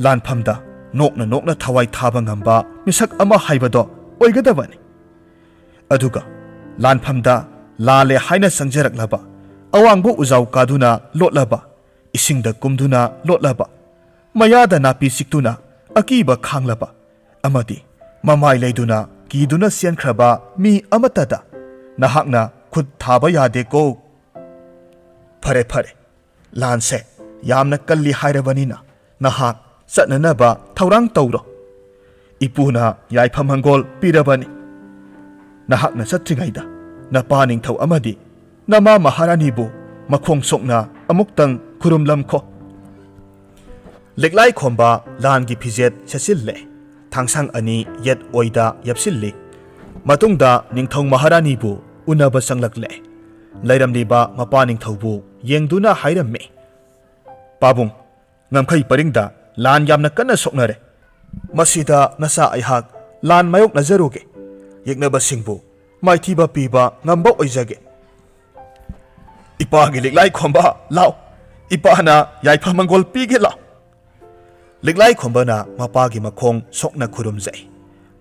ꯂꯥꯟꯐꯝꯗ ꯅꯣꯛꯅ ꯅꯣꯛꯅ ꯊꯋꯥꯏ ꯊꯥꯕ ꯉꯝꯕ ꯃꯤꯁꯛ ꯑꯃ ꯍꯥꯏꯕꯗꯣ ꯑꯣꯏꯒꯗꯕꯅꯤ꯫ ꯑꯗꯨꯒ ꯂꯥꯟꯐꯝꯗ ꯂꯥꯜꯂꯦ ꯍꯥꯏꯅ ꯆꯪꯖꯔꯛꯂꯕ, ꯑꯋꯥꯡꯕ ꯎꯖꯥꯎ ꯀꯥꯗꯨꯅ ꯂꯣꯠꯂꯕ, ꯏꯁꯤꯡꯗ ꯀꯨꯝꯗꯨꯅ ꯂꯣꯠꯂꯕ, ꯃꯌꯥꯗ ꯅꯥꯄꯤ ꯆꯤꯛꯇꯨꯅ ꯑꯀꯤꯕ ꯈꯥꯡꯂꯕ ꯑꯃꯗꯤ ꯃꯃꯥꯏ ꯂꯩꯗꯨꯅ ꯀꯤꯗꯨꯅ ꯆꯦꯟꯈ꯭ꯔꯕ ꯃꯤ ꯑꯃꯠꯇꯗ ꯅꯍꯥꯛꯅ ꯈꯨꯠ ꯊꯥꯕ ꯌꯥꯗꯦꯀꯣ꯫ ꯐꯔꯦ, ꯐꯔꯦ, ꯂꯥꯟꯁꯦ ꯌꯥꯝꯅ ꯀꯜꯂꯤ ꯍꯥꯏꯔꯕꯅꯤꯅ ꯅꯍꯥꯛ ꯆꯠꯅꯅꯕ ꯊꯧꯔꯥꯡ ꯇꯧꯔꯣ꯫ ꯏꯄꯨꯅ ꯌꯥꯏꯐ ꯃꯪꯒꯣꯜ ꯄꯤꯔꯕꯅꯤ꯫ ꯅꯍꯥꯛꯅ ꯆꯠꯇ꯭ꯔꯤꯉꯩꯗ ꯅꯄꯥ ꯅꯤꯡꯊꯧ ꯑꯃꯗꯤ ꯅꯃꯥ ꯃꯍꯥꯔꯥꯅꯤꯕꯨ ꯃꯈꯣꯡ ꯁꯣꯛꯅ ꯑꯃꯨꯛꯇꯪ ꯈꯨꯔꯨꯝꯂꯝꯈꯣ꯫ ꯂꯤꯛꯂꯥꯏ ꯈꯣꯝꯕ ꯂꯥꯟꯒꯤ ꯐꯤꯖꯦꯠ ꯁꯦꯠꯆꯤꯜꯂꯦ꯫ ꯊꯥꯡꯁꯥꯡ ꯑꯅꯤ ꯌꯦꯠ ꯑꯣꯏꯗ ꯌꯦꯞꯁꯤꯜꯂꯤ꯫ ꯃꯇꯨꯡꯗ ꯅꯤꯡꯊꯧ ꯃꯍꯥꯔꯥꯅꯤꯕꯨ ꯎꯅꯕ ꯆꯪꯂꯛꯂꯦ꯫ ꯂꯩꯔꯝꯂꯤꯕ ꯃꯄꯥ ꯅꯤꯡꯊꯧꯕꯨ ꯌꯦꯡꯗꯨꯅ ꯍꯥꯏꯔꯝꯃꯤ, "ꯄꯥꯕꯨꯡ, ꯉꯝꯈꯩ ꯄꯔꯤꯡꯗ ꯂꯥꯟ ꯌꯥꯝꯅ ꯀꯟꯅ ꯁꯣꯛꯅꯔꯦ꯫ ꯃꯁꯤꯗ ꯅꯆꯥ ꯑꯩꯍꯥꯛ ꯂꯥꯟ ꯃꯥꯌꯣꯛꯅꯖꯔꯨꯒꯦ꯫ ꯌꯦꯛꯅꯕꯁꯤꯡꯕꯨ ꯃꯥꯏꯊꯤꯕ ꯄꯤꯕ ꯉꯝꯕ ꯑꯣꯏꯖꯒꯦ꯫ ꯏꯄꯥꯒꯤ ꯂꯤꯛꯂꯥꯏ ꯈꯣꯝꯕ, ꯂꯥꯎ꯫ ꯏꯄꯥꯅ ꯌꯥꯏꯐ ꯃꯪꯒꯣꯜ ꯄꯤꯒꯦ, ꯂꯥꯎ꯫" ꯂꯤꯛꯂꯥꯏ ꯈꯣꯝꯕꯅ ꯃꯄꯥꯒꯤ ꯃꯈꯣꯡ ꯁꯣꯛꯅ ꯈꯨꯔꯨꯝꯖꯩ꯫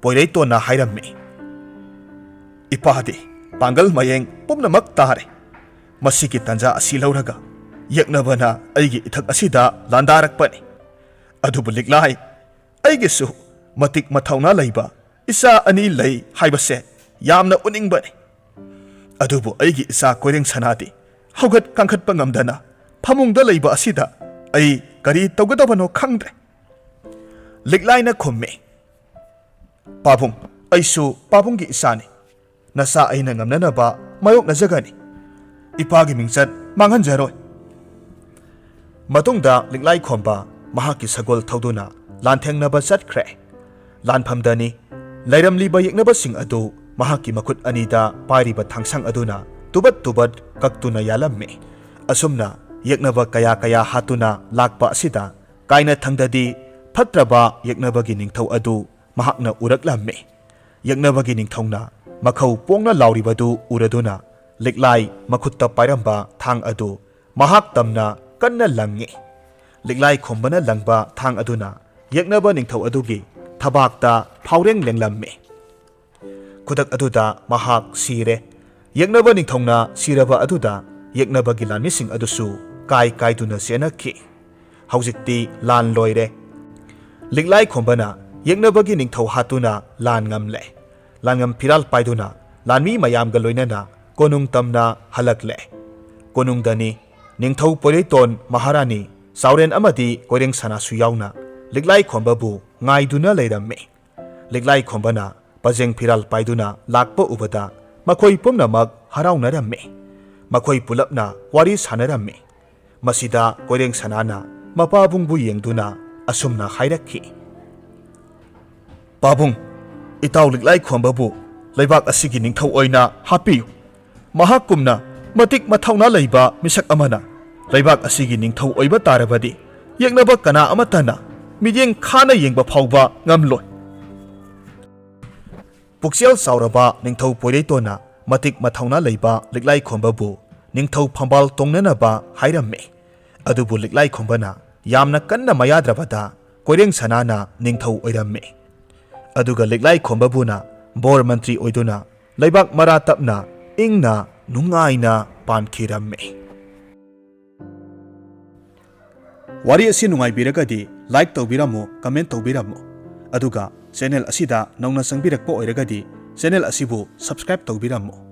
ꯄꯣꯏꯔꯩꯇꯣꯟꯅ ꯍꯥꯏꯔꯝꯃꯤ, "ꯏꯄꯥꯗꯤ ꯄꯥꯡꯒꯜ ꯃꯌꯦꯡ ꯄꯨꯝꯅꯃꯛ ꯇꯥꯔꯦ꯫ ꯃꯁꯤꯒꯤ ꯇꯥꯟꯖꯥ ꯑꯁꯤ ꯂꯧꯔꯒ ꯌꯦꯛꯅꯕꯅ ꯑꯩꯒꯤ ꯏꯊꯛ ꯑꯁꯤꯗ ꯂꯥꯟꯗꯥꯔꯛꯄꯅꯤ꯫ ꯑꯗꯨꯕꯨ ꯂꯤꯛꯂꯥꯏ, ꯑꯩꯒꯤꯁꯨ ꯃꯇꯤꯛ ꯃꯊꯧꯅꯥ ꯂꯩꯕ ꯏꯆꯥ ꯑꯅꯤ ꯂꯩ ꯍꯥꯏꯕꯁꯦ ꯌꯥꯝꯅ ꯎꯅꯤꯡꯕꯅꯤ꯫ ꯑꯗꯨꯕꯨ ꯑꯩꯒꯤ ꯏꯆꯥ ꯀꯣꯏꯔꯦꯡ ꯁꯅꯥꯗꯤ ꯍꯧꯒꯠ ꯀꯥꯡꯈꯠꯄ ꯉꯝꯗꯅ ꯐꯃꯨꯡꯗ ꯂꯩꯕ ꯑꯁꯤꯗ ꯑꯩ ꯀꯔꯤ ꯇꯧꯒꯗꯕꯅꯣ ꯈꯪꯗ꯭ꯔꯦ꯫" ꯂꯤꯛꯂꯥꯏꯅ ꯈꯨꯝꯃꯤ, "ꯄꯥꯕꯨꯡ, ꯑꯩꯁꯨ ꯄꯥꯕꯨꯡꯒꯤ ꯏꯆꯥꯅꯤ꯫ ꯅꯆꯥ ꯑꯩꯅ ꯉꯝꯅꯅꯕ ꯃꯥꯌꯣꯛꯅꯖꯒꯅꯤ꯫ ꯏꯄꯥꯒꯤ ꯃꯤꯡꯆꯠ ꯃꯥꯡꯍꯟꯖꯔꯣꯏ꯫" ꯃꯇꯨꯡꯗ ꯂꯤꯛꯂꯥꯏ ꯈꯣꯝꯕ ꯃꯍꯥꯛꯀꯤ ꯁꯒꯣꯜ ꯊꯧꯗꯨꯅ ꯂꯥꯟꯊꯦꯡꯅꯕ ꯆꯠꯈ꯭ꯔꯦ꯫ ꯂꯥꯟꯐꯝꯗꯅꯤ ꯂꯩꯔꯝꯂꯤꯕ ꯌꯦꯛꯅꯕꯁꯤꯡ ꯑꯗꯨ ꯃꯍꯥꯛꯀꯤ ꯃꯈꯨꯠ ꯑꯅꯤꯗ ꯄꯥꯏꯔꯤꯕ ꯊꯥꯡꯁꯥꯡ ꯑꯗꯨꯅ ꯇꯨꯕꯠ ꯇꯨꯕꯠ ꯀꯛꯇꯨꯅ ꯌꯥꯜꯂꯝꯃꯤ꯫ ꯑꯁꯨꯝꯅ ꯌꯦꯛꯅꯕ ꯀꯌꯥ ꯀꯌꯥ ꯍꯥꯠꯇꯨꯅ ꯂꯥꯛꯄ ꯑꯁꯤꯗ ꯀꯥꯏꯅꯊꯪꯗꯗꯤ ꯐꯠꯇ꯭ꯔꯕ ꯌꯦꯛꯅꯕꯒꯤ ꯅꯤꯡꯊꯧ ꯑꯗꯨ ꯃꯍꯥꯛꯅ ꯎꯔꯛꯂꯝꯃꯤ꯫ ꯌꯦꯛꯅꯕꯒꯤ ꯅꯤꯡꯊꯧꯅ ꯃꯈꯧ ꯄꯣꯡꯅ ꯂꯥꯎꯔꯤꯕꯗꯨ ꯎꯔꯗꯨꯅ ꯂꯤꯛꯂꯥꯏ ꯃꯈꯨꯠꯇ ꯄꯥꯏꯔꯝꯕ ꯊꯥꯡ ꯑꯗꯨ ꯃꯍꯥꯛ ꯇꯝꯅ ꯀꯟꯅ ꯂꯪꯉꯤ꯫ ꯂꯤꯛꯂꯥꯏ ꯈꯣꯝꯕꯅ ꯂꯪꯕ ꯊꯥꯡ ꯑꯗꯨꯅ ꯌꯦꯛꯅꯕ ꯅꯤꯡꯊꯧ ꯑꯗꯨꯒꯤ ꯊꯕꯥꯛꯇ ꯐꯥꯎꯔꯦꯡ ꯂꯦꯡꯂꯝꯃꯤ꯫ ꯈꯨꯗꯛ ꯑꯗꯨꯗ ꯃꯍꯥꯛ ꯁꯤꯔꯦ꯫ ꯌꯦꯛꯅꯕ ꯅꯤꯡꯊꯧꯅ ꯁꯤꯔꯕ ꯑꯗꯨꯗ ꯌꯦꯛꯅꯕꯒꯤ ꯂꯥꯟꯃꯤꯁꯤꯡ ꯑꯗꯨꯁꯨ ꯀꯥꯏ ꯀꯥꯏꯗꯨꯅ ꯆꯦꯟꯅꯈꯤ꯫ ꯍꯧꯖꯤꯛꯇꯤ ꯂꯥꯟ ꯂꯣꯏꯔꯦ꯫ ꯂꯤꯛꯂꯥꯏ ꯈꯣꯝꯕꯅ ꯌꯦꯛꯅꯕꯒꯤ ꯅꯤꯡꯊꯧ ꯍꯥꯠꯇꯨꯅ ꯂꯥꯟ ꯉꯝꯂꯦ꯫ ꯂꯥꯟꯉꯝ ꯐꯤꯔꯥꯜ ꯄꯥꯏꯗꯨꯅ ꯂꯥꯟꯃꯤ ꯃꯌꯥꯝꯒ ꯂꯣꯏꯅꯅ ꯀꯣꯅꯨꯡ ꯇꯝꯅ ꯍꯜꯂꯛꯂꯦ꯫ ꯀꯣꯅꯨꯡꯗꯅꯤ ꯅꯤꯡꯊꯧ ꯄꯣꯏꯔꯩꯇꯣꯟ ꯃꯍꯥꯔꯥꯅꯤ, ꯆꯥꯎꯔꯦꯟ ꯑꯃꯗꯤ ꯀꯣꯏꯔꯦꯡ ꯁꯅꯥꯁꯨ ꯌꯥꯎꯅ ꯂꯤꯛꯂꯥꯏ ꯈꯣꯝꯕꯕꯨ ꯉꯥꯏꯗꯨꯅ ꯂꯩꯔꯝꯃꯤ꯫ ꯂꯤꯛꯂꯥꯏ ꯈꯣꯝꯕꯅ ꯄꯖꯦꯡ ꯐꯤꯔꯥꯜ ꯄꯥꯏꯗꯨꯅ ꯂꯥꯛꯄ ꯎꯕꯗ ꯃꯈꯣꯏ ꯄꯨꯝꯅꯃꯛ ꯍꯔꯥꯎꯅꯔꯝꯃꯤ꯫ ꯃꯈꯣꯏ ꯄꯨꯂꯞꯅ ꯋꯥꯔꯤ ꯁꯥꯟꯅꯔꯝꯃꯤ꯫ ꯃꯁꯤꯗ ꯀꯣꯏꯔꯦꯡ ꯁꯅꯥꯅ ꯃꯄꯥꯕꯨꯡꯕꯨ ꯌꯦꯡꯗꯨꯅ ꯑꯁꯨꯝꯅ ꯍꯥꯏꯔꯛꯈꯤ, "ꯄꯥꯕꯨꯡ, ꯏꯇꯥꯎ ꯂꯤꯛꯂꯥꯏ ꯈꯣꯝꯕꯕꯨ ꯂꯩꯕꯥꯛ ꯑꯁꯤꯒꯤ ꯅꯤꯡꯊꯧ ꯑꯣꯏꯅ ꯍꯥꯞꯄꯤꯌꯨ꯫ ꯃꯍꯥꯛꯀꯨꯝꯅ ꯃꯇꯤꯛ ꯃꯊꯧꯅꯥ ꯂꯩꯕ ꯃꯤꯁꯛ ꯑꯃꯅ ꯂꯩꯕꯥꯛ ꯑꯁꯤꯒꯤ ꯅꯤꯡꯊꯧ ꯑꯣꯏꯕ ꯇꯥꯔꯕꯗꯤ ꯌꯦꯛꯅꯕ ꯀꯅꯥ ꯑꯃꯠꯇꯅ ꯃꯤꯠꯌꯦꯡ ꯈꯥꯅ ꯌꯦꯡꯕ ꯐꯥꯎꯕ ꯉꯝꯂꯣꯏ꯫" ꯄꯨꯛꯆꯦꯜ ꯆꯥꯎꯔꯕ ꯅꯤꯡꯊꯧ ꯄꯣꯏꯔꯩꯇꯣꯟꯅ ꯃꯇꯤꯛ ꯃꯊꯧꯅꯥ ꯂꯩꯕ ꯂꯤꯛꯂꯥꯏ ꯈꯣꯝꯕꯕꯨ ꯅꯤꯡꯊꯧ ꯐꯝꯕꯥꯜ ꯇꯣꯡꯅꯅꯕ ꯍꯥꯏꯔꯝꯃꯤ꯫ ꯑꯗꯨꯕꯨ ꯂꯤꯛꯂꯥꯏ ꯈꯣꯝꯕꯅ ꯌꯥꯝꯅ ꯀꯟꯅ ꯃꯌꯥꯗ꯭ꯔꯕꯗ ꯀꯣꯏꯔꯦꯡ ꯁꯅꯥꯅ ꯅꯤꯡꯊꯧ ꯑꯣꯏꯔꯝꯃꯤ꯫ ꯑꯗꯨꯒ ꯂꯤꯛꯂꯥꯏ ꯈꯣꯝꯕꯕꯨꯅ ꯕꯣꯔ ꯃꯟꯇ꯭ꯔꯤ ꯑꯣꯏꯗꯨꯅ ꯂꯩꯕꯥꯛ ꯃꯔꯥ ꯇꯞꯅ ꯏꯪꯅ ꯅꯨꯡꯉꯥꯏꯅ ꯄꯥꯟꯈꯤꯔꯝꯃꯤ꯫ ꯋꯥꯔꯤ ꯑꯁꯤ ꯅꯨꯡꯉꯥꯏꯕꯤꯔꯒꯗꯤ like ꯇꯧꯕꯤꯔꯝꯃꯨ, comment ꯇꯧꯕꯤꯔꯝꯃꯨ, ꯑꯗꯨꯒ channel ꯑꯁꯤꯗ ꯅꯧꯅ ꯆꯪꯕꯤꯔꯛꯄ ꯑꯣꯏꯔꯒꯗꯤ channel ꯑꯁꯤꯕꯨ subscribe ꯇꯧꯕꯤꯔꯝꯃꯨ꯫